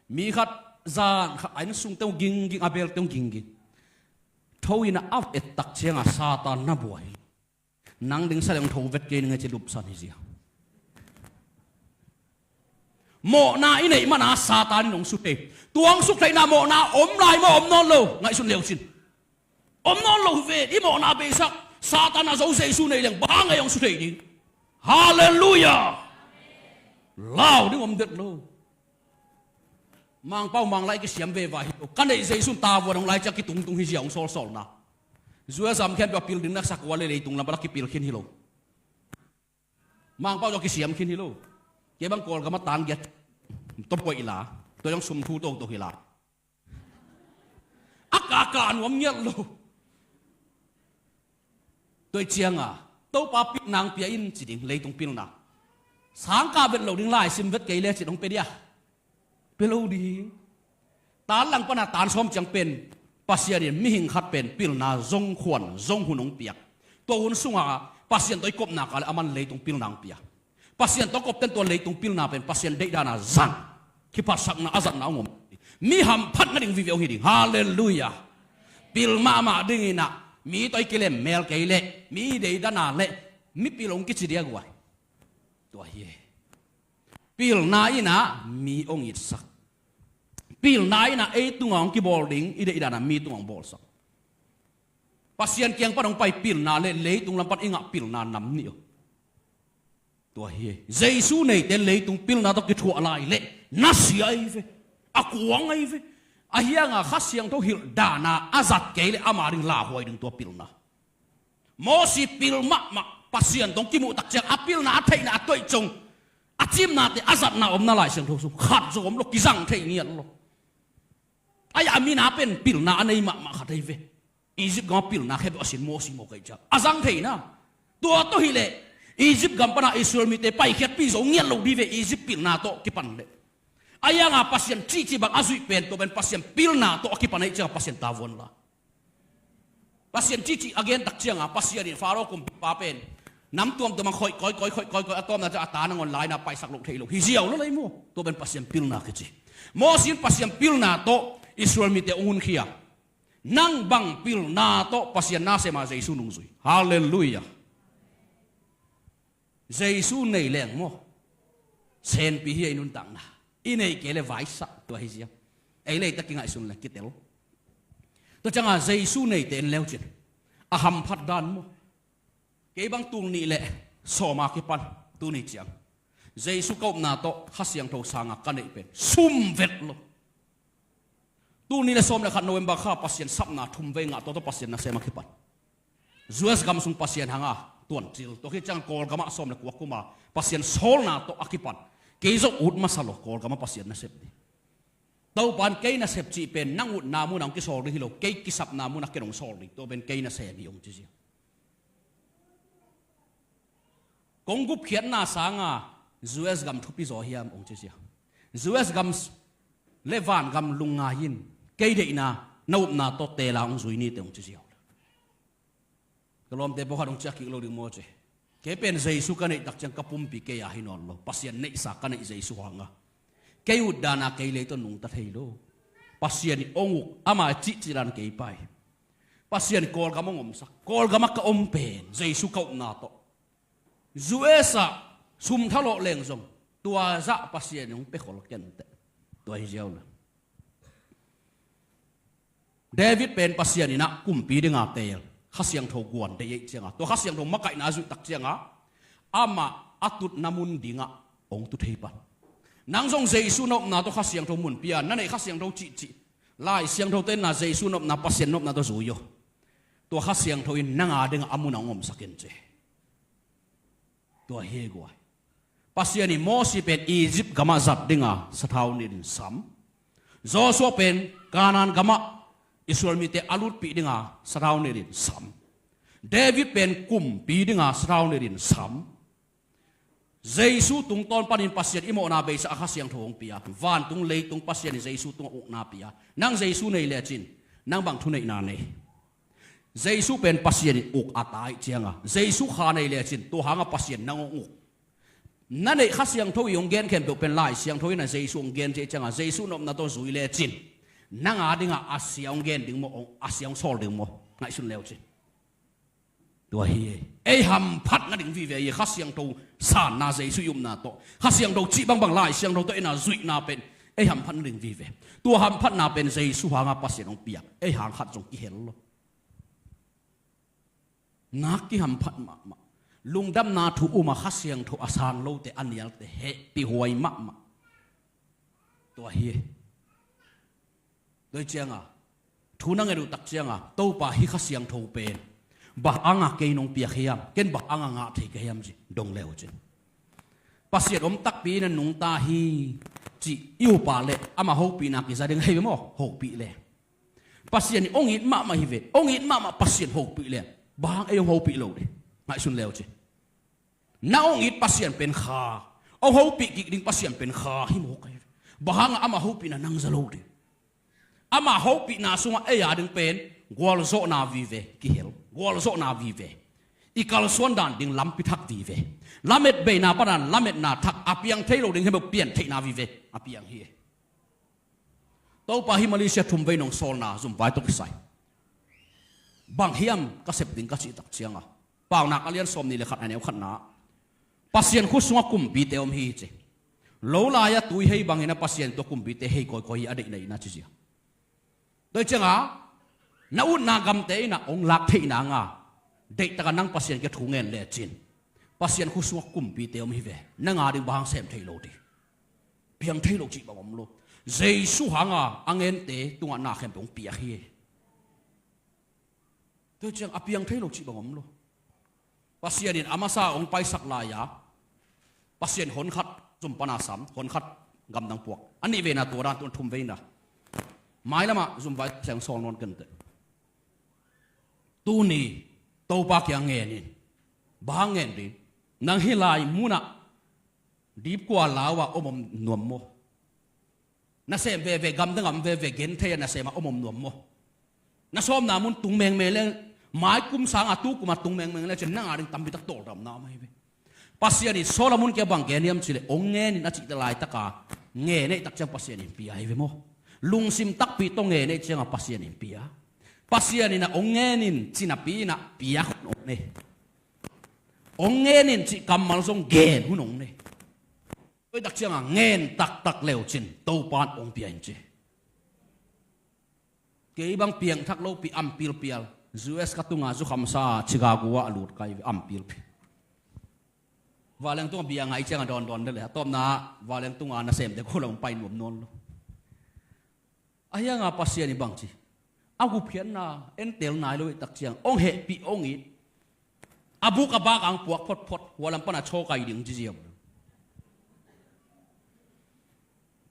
Mi khat zan khat a inn sungte hong gingging, a belte hong gingging. Tho in a et tak ciangah Satan na buai. Nang ding sa leng tho vet kei ning a ci lupsan hi zia. Mawhna i neih mana Satan in hong su thei. Tua hong suk theihna mawhna om lai maw, om nawn lo? Ngaihsun leucin. Om nawn lo hi ve. I mawhna beisak Satan a zo Jesu nei leng bang ei hong su thei ding? Halleluiah. Lau ding om det lo. Mangpau Manglai kisiam veva hi lo. Ka neih Jesu in tavuan hong lai ciang kitungtung hi zia hong sawlsawlna. Zuazam khian pia pil ding na sakua le leitung lam bala kipil khin hi lo. Mangpau zong kisiam khin hi lo. Kei bang Kawlgam a tan giat tawh poih la. Tua zong sum thu toto hi la. A kaka nuam ngiat lo. Tua i cianga Topa pilna hong pia in ci ding, leitung pilna. Sangkah vet lo ding, lai sim vet kei le cin hong pia dia. Pia lo ding. Tan lang pana tan sawm ciang pen Pasian in mihing khat pen pilna zong khuan zong hun hong piak. Tua hun sunga Pasian tawh i kopna ka le aman leitung pilna hong pia. Pasian tawh kopten tua leitung pilna pen Pasian deihdan a zang, kiphatsakna a zatna hong om. Mi hamphat nading vive hong hi ding. Halleluiah. Pil mahmah dingin ah mi tawh i kilem mel kei leh, mi deihdan a leh, mipil hong kici dia guai. Tua hi e. Pilna in ah mi hong itsak. Pilna in ah ei tungah hong kibawl ding, i deihdan a mi tungah hong bawlsak. Pasian kiang pan hong pai pilna le leitung lam pan i ngah pilna nam nih uh. Tua hi e. Jesu neite leitung pilna tawh kithuah lai leh nasia ahi ve. A kuang ahi ve. Ahi hanga Kha Siangtho hilh dan a a zat kei leh ama ding lauhuai ding tua pilna. Mosi pil mahmah, Pasian tawh hong kimuh tak ciang a pilna a theihna a toih cong, a cimnate a zatna omna Lai Siangtho sung khat zong om lo, kizang thei ngiat lo. Ai a mina pen pilna a nei mahmah khat ahi ve. Egypt gam a pilna khempeuh a sin Mosi mawk ahih ciang a zang theihna. Tua tawh hileh Egypt gam pana Israel mite paikhiatpih zo ngiat lo dih ve, Egypt pilna tawh kipan leh. Ahi hanga Pasian cihcih bang a zuih pen tua pen Pasian pilna tawh a kipan ahih cianga Pasian tavuan la. Pasian cihcih a gen tak cianga Pasian in Pharaoh kumpipa pen nam tuamtuam a khoih koih koih khoih koih koih a tawpna ciang a ta nangawn laina paisak loh thei lo hi ziau lo lei maw? Tua pen Pasian pilna kici. Mosi in Pasian pilna tawh Israel mite hong hunkhia. Nang bang pilna tawh Pasian nasem a Jesu nungzui? Halleluiah. Jesu nei leng maw, senpi hi a i nuntakna. I neih kei le vaisa, tua hi zia. Ei leita kingaihsun le kitel. Tua cianga Jesu neite en leucin a hamphat dan maw. Kei bang tul nih le sawma kipan tuni ciang Jesu ka upna tawh Kha Siangtho sanga ka neih pen sum vet lo. Tul nih le sawm le khat November kha Pasian sapna thum vei ngah, tua tawh Pasian nasem a kipan. U S gam sung Pasian hanga tuancil, tua khit ciang Kawlgamah sawm le kua kuma Pasian sawlna tawh a kipan. Kei zong ut masa lo Kawlgamah Pasian nasep ding. Topan kei nasep cih pen nang utna munah hong kisawl ding hi lo, kei kisapna munah ken hong sawl ding, tua pen kei nasem hi hong ci zia. Kong gupkhiatna sanga U S gam thupi zaw hiam hong ci zia. U S gam le vangam lungngai in, kei deihna na upna tawh tela hong zui nite hong ci zia. Ka lawmte pawlkhat hong ciah kik lo ding maw ci. Kei pen Jesu ka neih tak ciang ka pumpi kei a hi nawn lo, Pasian neihsa ka neih Jesu hanga. Kei utdana kei lei tawh nungta thei lo. Pasian i hong uk, ama cihcih dan kei pai. Pasian Kawlgam hong omsak, Kawlgamah ka om pen Jesu ka upna tawh. U S ah sum thalawh leng zong tua zah Pasian in hong pia khol kenteh. Tua hi ziau le. David pen Pasian in ah kumpi dinga teel, Kha Siangtho guan deih ahih cianga, tua Kha Siangtho makaihna a zuih tak cianga amah a tutna mun dingah hong tu thei pan. Nang zong Jesu na upna tawh Kha Siangtho mun pia, na neih Kha Siangtho cihcih, Lai Siangtho tenna Jesu na upna, Pasian na upna tawh zui aw. Tua Kha Siangtho in nanga dingah a munah hong omsak in ci. Tua hi guai. Pasian in Mosi pen Egypt gamah zat dinga sathau nitin sam. Joshua pen Canaan gamah Israel mite a lutpih dinga sathau nitin sam. David pen kumpi dinga sathau nitin sam. Jesu tungtawn panin Pasian i mawhna beisa a Kha Siangtho hong pia. Vantung leitung Pasian in Jesu tungah ukna pia. Nang Jesu nei lecin nang bang thuneihna nei? Jesu pen Pasian in uk a ta ih cianga Jesu Kha nei lecin tua hanga Pasian nang hong uk. Na neih Kha Siangtho i hong gen khempeuh pen Lai Siangtho in a Jesu hong gen ciah cianga Jesu nopna tawh zui lecin nang a dingah a sia hong gen ding maw, a sia hong sawl ding maw? Ngaihsun leucin. Tua hi ei hamphat nading vive hi. Kha Siangtho sanna Jesu i upna tawh Kha Siangtho cih bangbang Lai Siangtho tawh ina zuihna pen ei hamphat nading vive. Tua hamphatna pen Jesu hanga Pasian hong piak, ei hang khat zong kihel lo. Nak kihamphat mahmah. Lungdamna thu uma Kha Siangtho a sang lote a nialte hehpih huai mahmah. Tua hi. Tua hi cianga thu na nget uh tak cianga Topa hi Kha Siangtho pen bang hanga kei nong piak hiam, ken bang hanga ngah thei ka hiam ci dong leucin. Pasian om takpi in a nungta hi cih i upa le ama hopihna kiza ding ahi ve maw? Hopih le Pasian in ong it mahmah hi ve. Ong it mahmah Pasian hopih le bang hang ei ong hopih lo ding? Ngaihsun leucin. Na ong it Pasian pen Kha, ong hopih kik ding Pasian pen Kha hi mawk ahi ve. Bang hanga ama hopihna nang za lo ding? Ama hopihna sungah ei a ding pen gualzawhna vive kihel. Gualzawhna vive, i kalsuan dan ding lampi thak vive, lamet beina pana lametna thak, a piang thei lo ding hemeuh pian theihna vive a piang hi. Topa hi Malaysia thumvei nong sawlna zumvai tawh kisai bang hiam ka sep ding ka cih tak cianga Paunak a lian sawm nih le khat a neu khatna Pasian khut sungah kumpite om hi ci. Lo lai-a tui hei bangin a Pasian tua kumpite hei kawikawi hi a deihna in a ci zia. Tua hi cianga na utna gamte in a ong lak theihna nga deihtaka nang Pasian kia thu ngen lecin Pasian khut sungah kumpite om hi ve. Nang a ding bang hang sem thei lo ding? Piang thei lo cih bang om lo. Jesu hanga a ngente tungah na khempeuh hong piak hi. Tua hi ciang a piang thei lo cih bang om lo. Pasian in a masa hong paisak lai-a Pasian hon khat zum pana sam, hon khat gamdang puak. A nih veina tua dan tun thum veina. Mailamah zumvai siang sawl nawn kenteh. Tuni Topa kiang ngen in. Bang ngen ding? Nang hi lai munah dipkua lau-a om om nuam maw? Nasem veve, gamdang am veve, genthei a nasem a om om nuam maw? Na sawmna mun tung mengmeng le, mai kum sanga tu kuma tung mengmeng le cin nang a ding tampi tak tawldamna om ahi ve. Pasian in Solomon kia bang gen hiam cih leh ong ngen in a cihte laitaka ngen ei tak ciang Pasian in pia ahi ve maw? Lungsim takpi tawh ngen ei cianga Pasian in pia. Pasian in a ong ngen in cinapi in a pia hun ong ne. Ong ngen in cih kammal zong gen hun ong ne. Tua hi tak cianga ngen taktak leucin Topan ong pia in ci. Kei bang piangthak lopi am pilpial. U S ka tunga zukhamsa Chicago ah a lut kai am pilpi. Vanleng tunga bia ngai cianga dawndawn le le a tawpna vanleng tunga nasemte ko lo pai nuam nawn lo. A hianga Pasian i bangci a gupkhiatna entel nai lo i tak ciang ong hehpih ong it. A buk a bak ang puak photphot hua lam pana chaw kai ding ci ziau.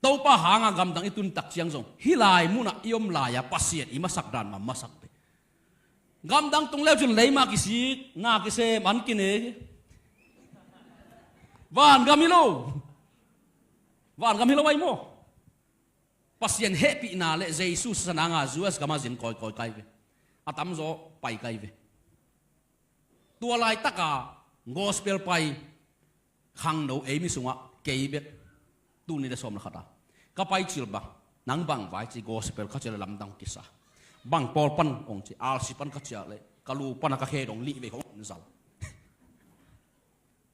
Topa hanga gamdang i tun tak ciang zong hih lai munah i om lai-a Pasian i masak dan ma masak te. Gamdang tung leu cun leima kisik nga kisem an kine. Vangam hi lo. Vangam hi lo ai maw? Pasian hehpihna le Jesu sisan anga U S gama zin kawikawi kai ve. A tamzaw pai kai ve. Tua laitaka gospel pai khangno ei mi sungah kei bek tuni le sawm le khata ka pai cil bang nang bang vai ci gospel ka cil le lamdang kisa. Bang pawl pan ong ci R C pan ka ciah le ka lu pana ka khe dong lih ve khong zal.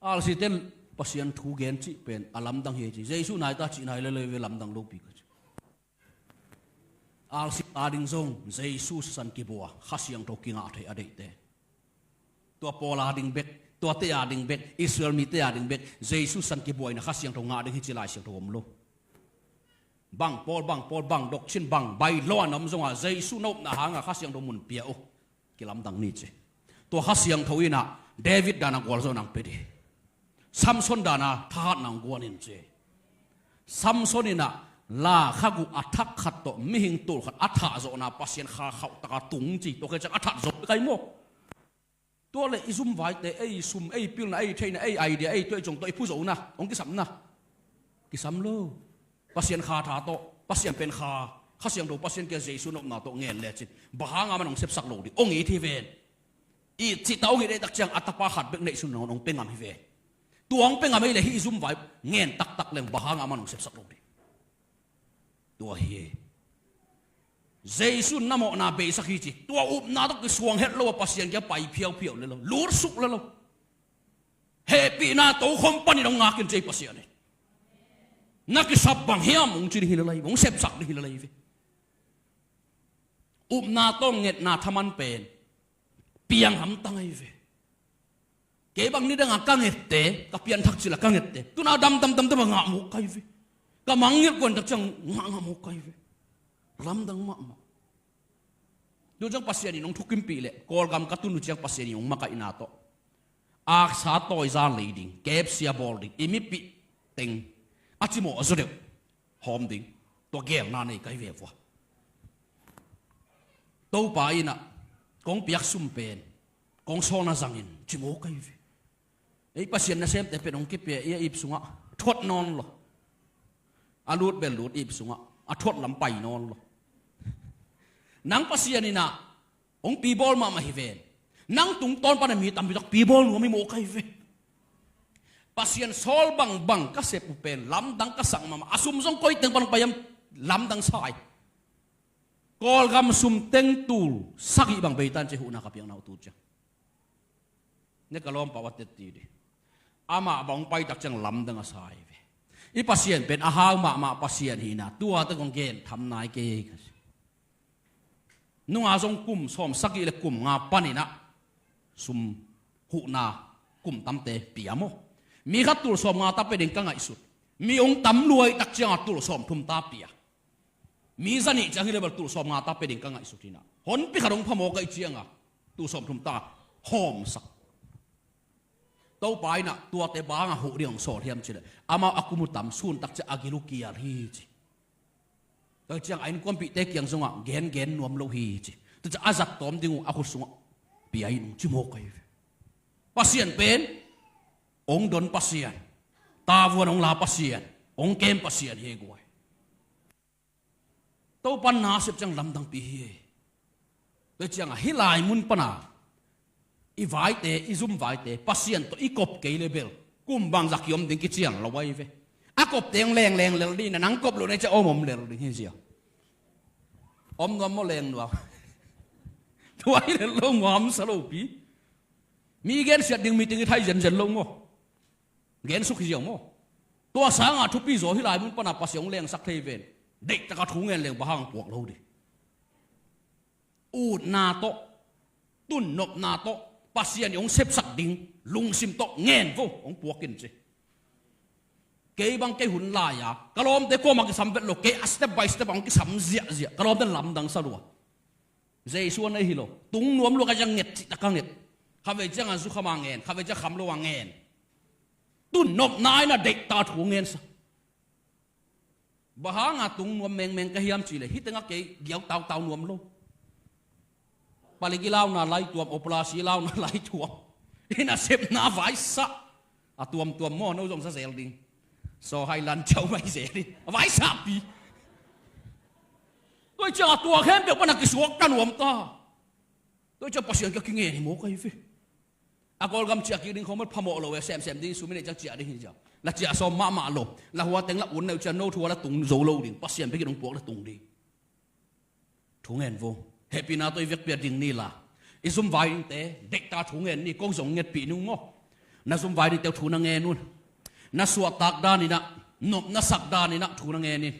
R C ten Pasian thu gen cih pen a lamdang hi ci. Jesu naita cih nai le le ve lamdang lopi ka ci. R C a ding zong Jesu sisan kibua Kha Siangtho kingah thei a deihte. Tua pawl a ding bek, tuate a ding bek, Israel mite a ding bek Jesu sisan kibua in a Kha Siangtho ngah ding hi ci Lai Siangtho om lo. Bang pawl bang pawl bang dok cin bang bai lo a na om zonga Jesu na upna hanga Kha Siangtho mun pia uh. Kilamdang ni ci. Tua Kha Siangtho inah David dana gualzo nang pe di. Samson dana thahat nang guan in ci. Samson inah la khagu a thak khat tawh mihing tul khat a thahzawhna Pasian kha khauh taka tung ci. Tua khe ciang a thatzawh kai maw? Tua le i zumvaite, ei sum, ei pilna, ei theihna, ei idea, ei tuaicong tawh i phu zo na, hong kisam na. Kisam lo. Pasian kha tha tawh, Pasian pen kha, Kha Siangtho Pasian kia Jesu nopna tawh ngen lecin bang hanga man hong sepsak lo ding, hong it hi ven. It cihtak hong it ahih tak ciang a tapa khat bek neihsun nangawn hong pia ngam hi ve. Tua hong pia ngam ahih leh hih i zumvai ngen taktak leng bang hanga man hong sepsak lo ding. Tua hi e. Jesu na mawhna beisak hi ci. Tua upna tawh kisuang het lo a Pasian kia pai phiauphiau le lo, lutsuk le lo. Hehpihna tokhom panin hong ngakin ci ei Pasian in. Na kisap bang hiam hong ci ding hi le lai, hong sepsak ding hi le lai ve. Upna tawh ngetna thaman pen piang hamtang ahi ve. Kei bang nidanga ka ngette, ka pianthak cila ka ngette, tuna damdam damdam a ngah mawk ka hi ve. Ka mangngilh kuan tak ciang ngah ngah mawk ka hi ve. Lamdang mahmah. Tu ciang Pasian in hong thukimpih leh Kawlgam ka tun uh ciang Pasian in hong makaihna tawh aksa tawiza lei ding, kepsia bawl ding, i mipih teng a cimawh a zaw deuh hawm ding, tua geelna nei ka hi ve vua. Topa innah kong piak sum pen kong sawlna zangin cimawh ka hi ve. Ei Pasian nasemte pen hong kipia i a ip sungah thuat nawn lo. A lut bel lut ip sungah a thuat lam pai nawn lo. Nang Pasian innah hong pibawl mahmah hi ven. Nang tungtawn pana mi tampi tak pibawl nuam hi mawk ka hi ve. Pasian sawl bangbang ka sep uh pen lamdang ka sak mahmah. A sum zong koi teng pan hong pai hiam, lamdang sa hi. Kawlgam sum teng tul sagih bang bei tan ci huhna ka piakna uh tu ciang. Ne ka lawmpa uh a tetti dih. Amah bang hong pai tak ciang lamdang a sa hi ve. I Pasian pen a hau mahmah Pasian hi na, tua te kong gen tham nai kei ka ci. Nunga zong kum sawm sagih le kum nga paninah sum huhna kum tamte pia maw. Mi khat tul sawm nga ta pia ding ka ngaihsut. Mi hong tam luai tak cianga tul sawm thum ta pia. Mi zanih ciang hi le bel tul sawm nga ta pia ding ka ngaihsut hinah. Honpi khat hong phamawh ka ih cianga tul sawm thum ta hawmsak. Topa innah tuate banga huh ding hong sawl hiam cileh amau a kum uh tam sun tak ciang a gil uh kial hi ci. Tua ciang a innkuanpihte kiang zongah gengen nuam lo hi ci. Tua ciang a zat tawm ding uh a khut sungah pia in hong ci mawk ka hi ve. Pasian pen hong don Pasian, tavuan hong la Pasian, hong kem Pasian hi guai. Topan na sep ciang lamdangpi hi. Tua cianga hih lai mun pana i vaite, i zum vaite Pasian tawh i kop kei le bel kum bangzah kiom ding kician lo ahi ve. A kopte hong lengleng lel ding na, nang kop lo na i ciah om om lel ding hi zia. Om nuam maw leng nuam? Tua hi lel lo, nuamsa lopi. Mi gensiat ding meeting i thai zenzen lo maw? Gensuk hi ziau maw? Tua sanga thupi zaw hih lai mun pana Pasian hong lengsak thei ven. Deihtaka thu ngen leng bang hang puak lo ding. Utna tawh, tunnopna tawh, Pasian i hong sepsak ding lungsim tawh ngen vo, hong puak in ci. Kei bang kei hun lai-a ka lawmte kuamah kisam vet lo, kei a step by step a hong kisam ziahziah, ka lawmte lamdang sa lua. Jesu a nei hi lo. Tung nuam lua ka ciang nget cihtak ka nget. Khavei cianga zukhama ngen, khavei ciang kham lo a ngen. Tunnopna in a deihta thu ngensa. Bang hanga tung nuam mengmeng ka hiam cihleh hih tengah kei giau tautau nuam lo. Palik i launa laituam, operasi i launa laituam. I nasepna vaisah. A tuamtuam maw, no zong sa zel ding. Saw hai lan ciau mai zel ding. A vaisahpi. Tua ciang a tua khempeuh pana kisuak ka nuam ta. Tua ciang Pasian ka kingen hi maw ka hi ve. A Kawlgam ciah kik ding khawng mat phamawh lo e, semsem ding sum i neih ciang ciah ding hi ciang. La ciah sawm mahmah lo. La hua teng la un neu ciang no thu a la tung zo lo ding. Pasian bekin hong puak la tung ding. Thu ngen vo. Hehpihna tawh i vekpi a ding ni la. I zumvai dingte deihta thu ngen ni, kong zong ngetpih nung maw. Na zumvai dingte uh thu na ngen un. Na suahtak daninah, nop na sak daninah thu na ngen in.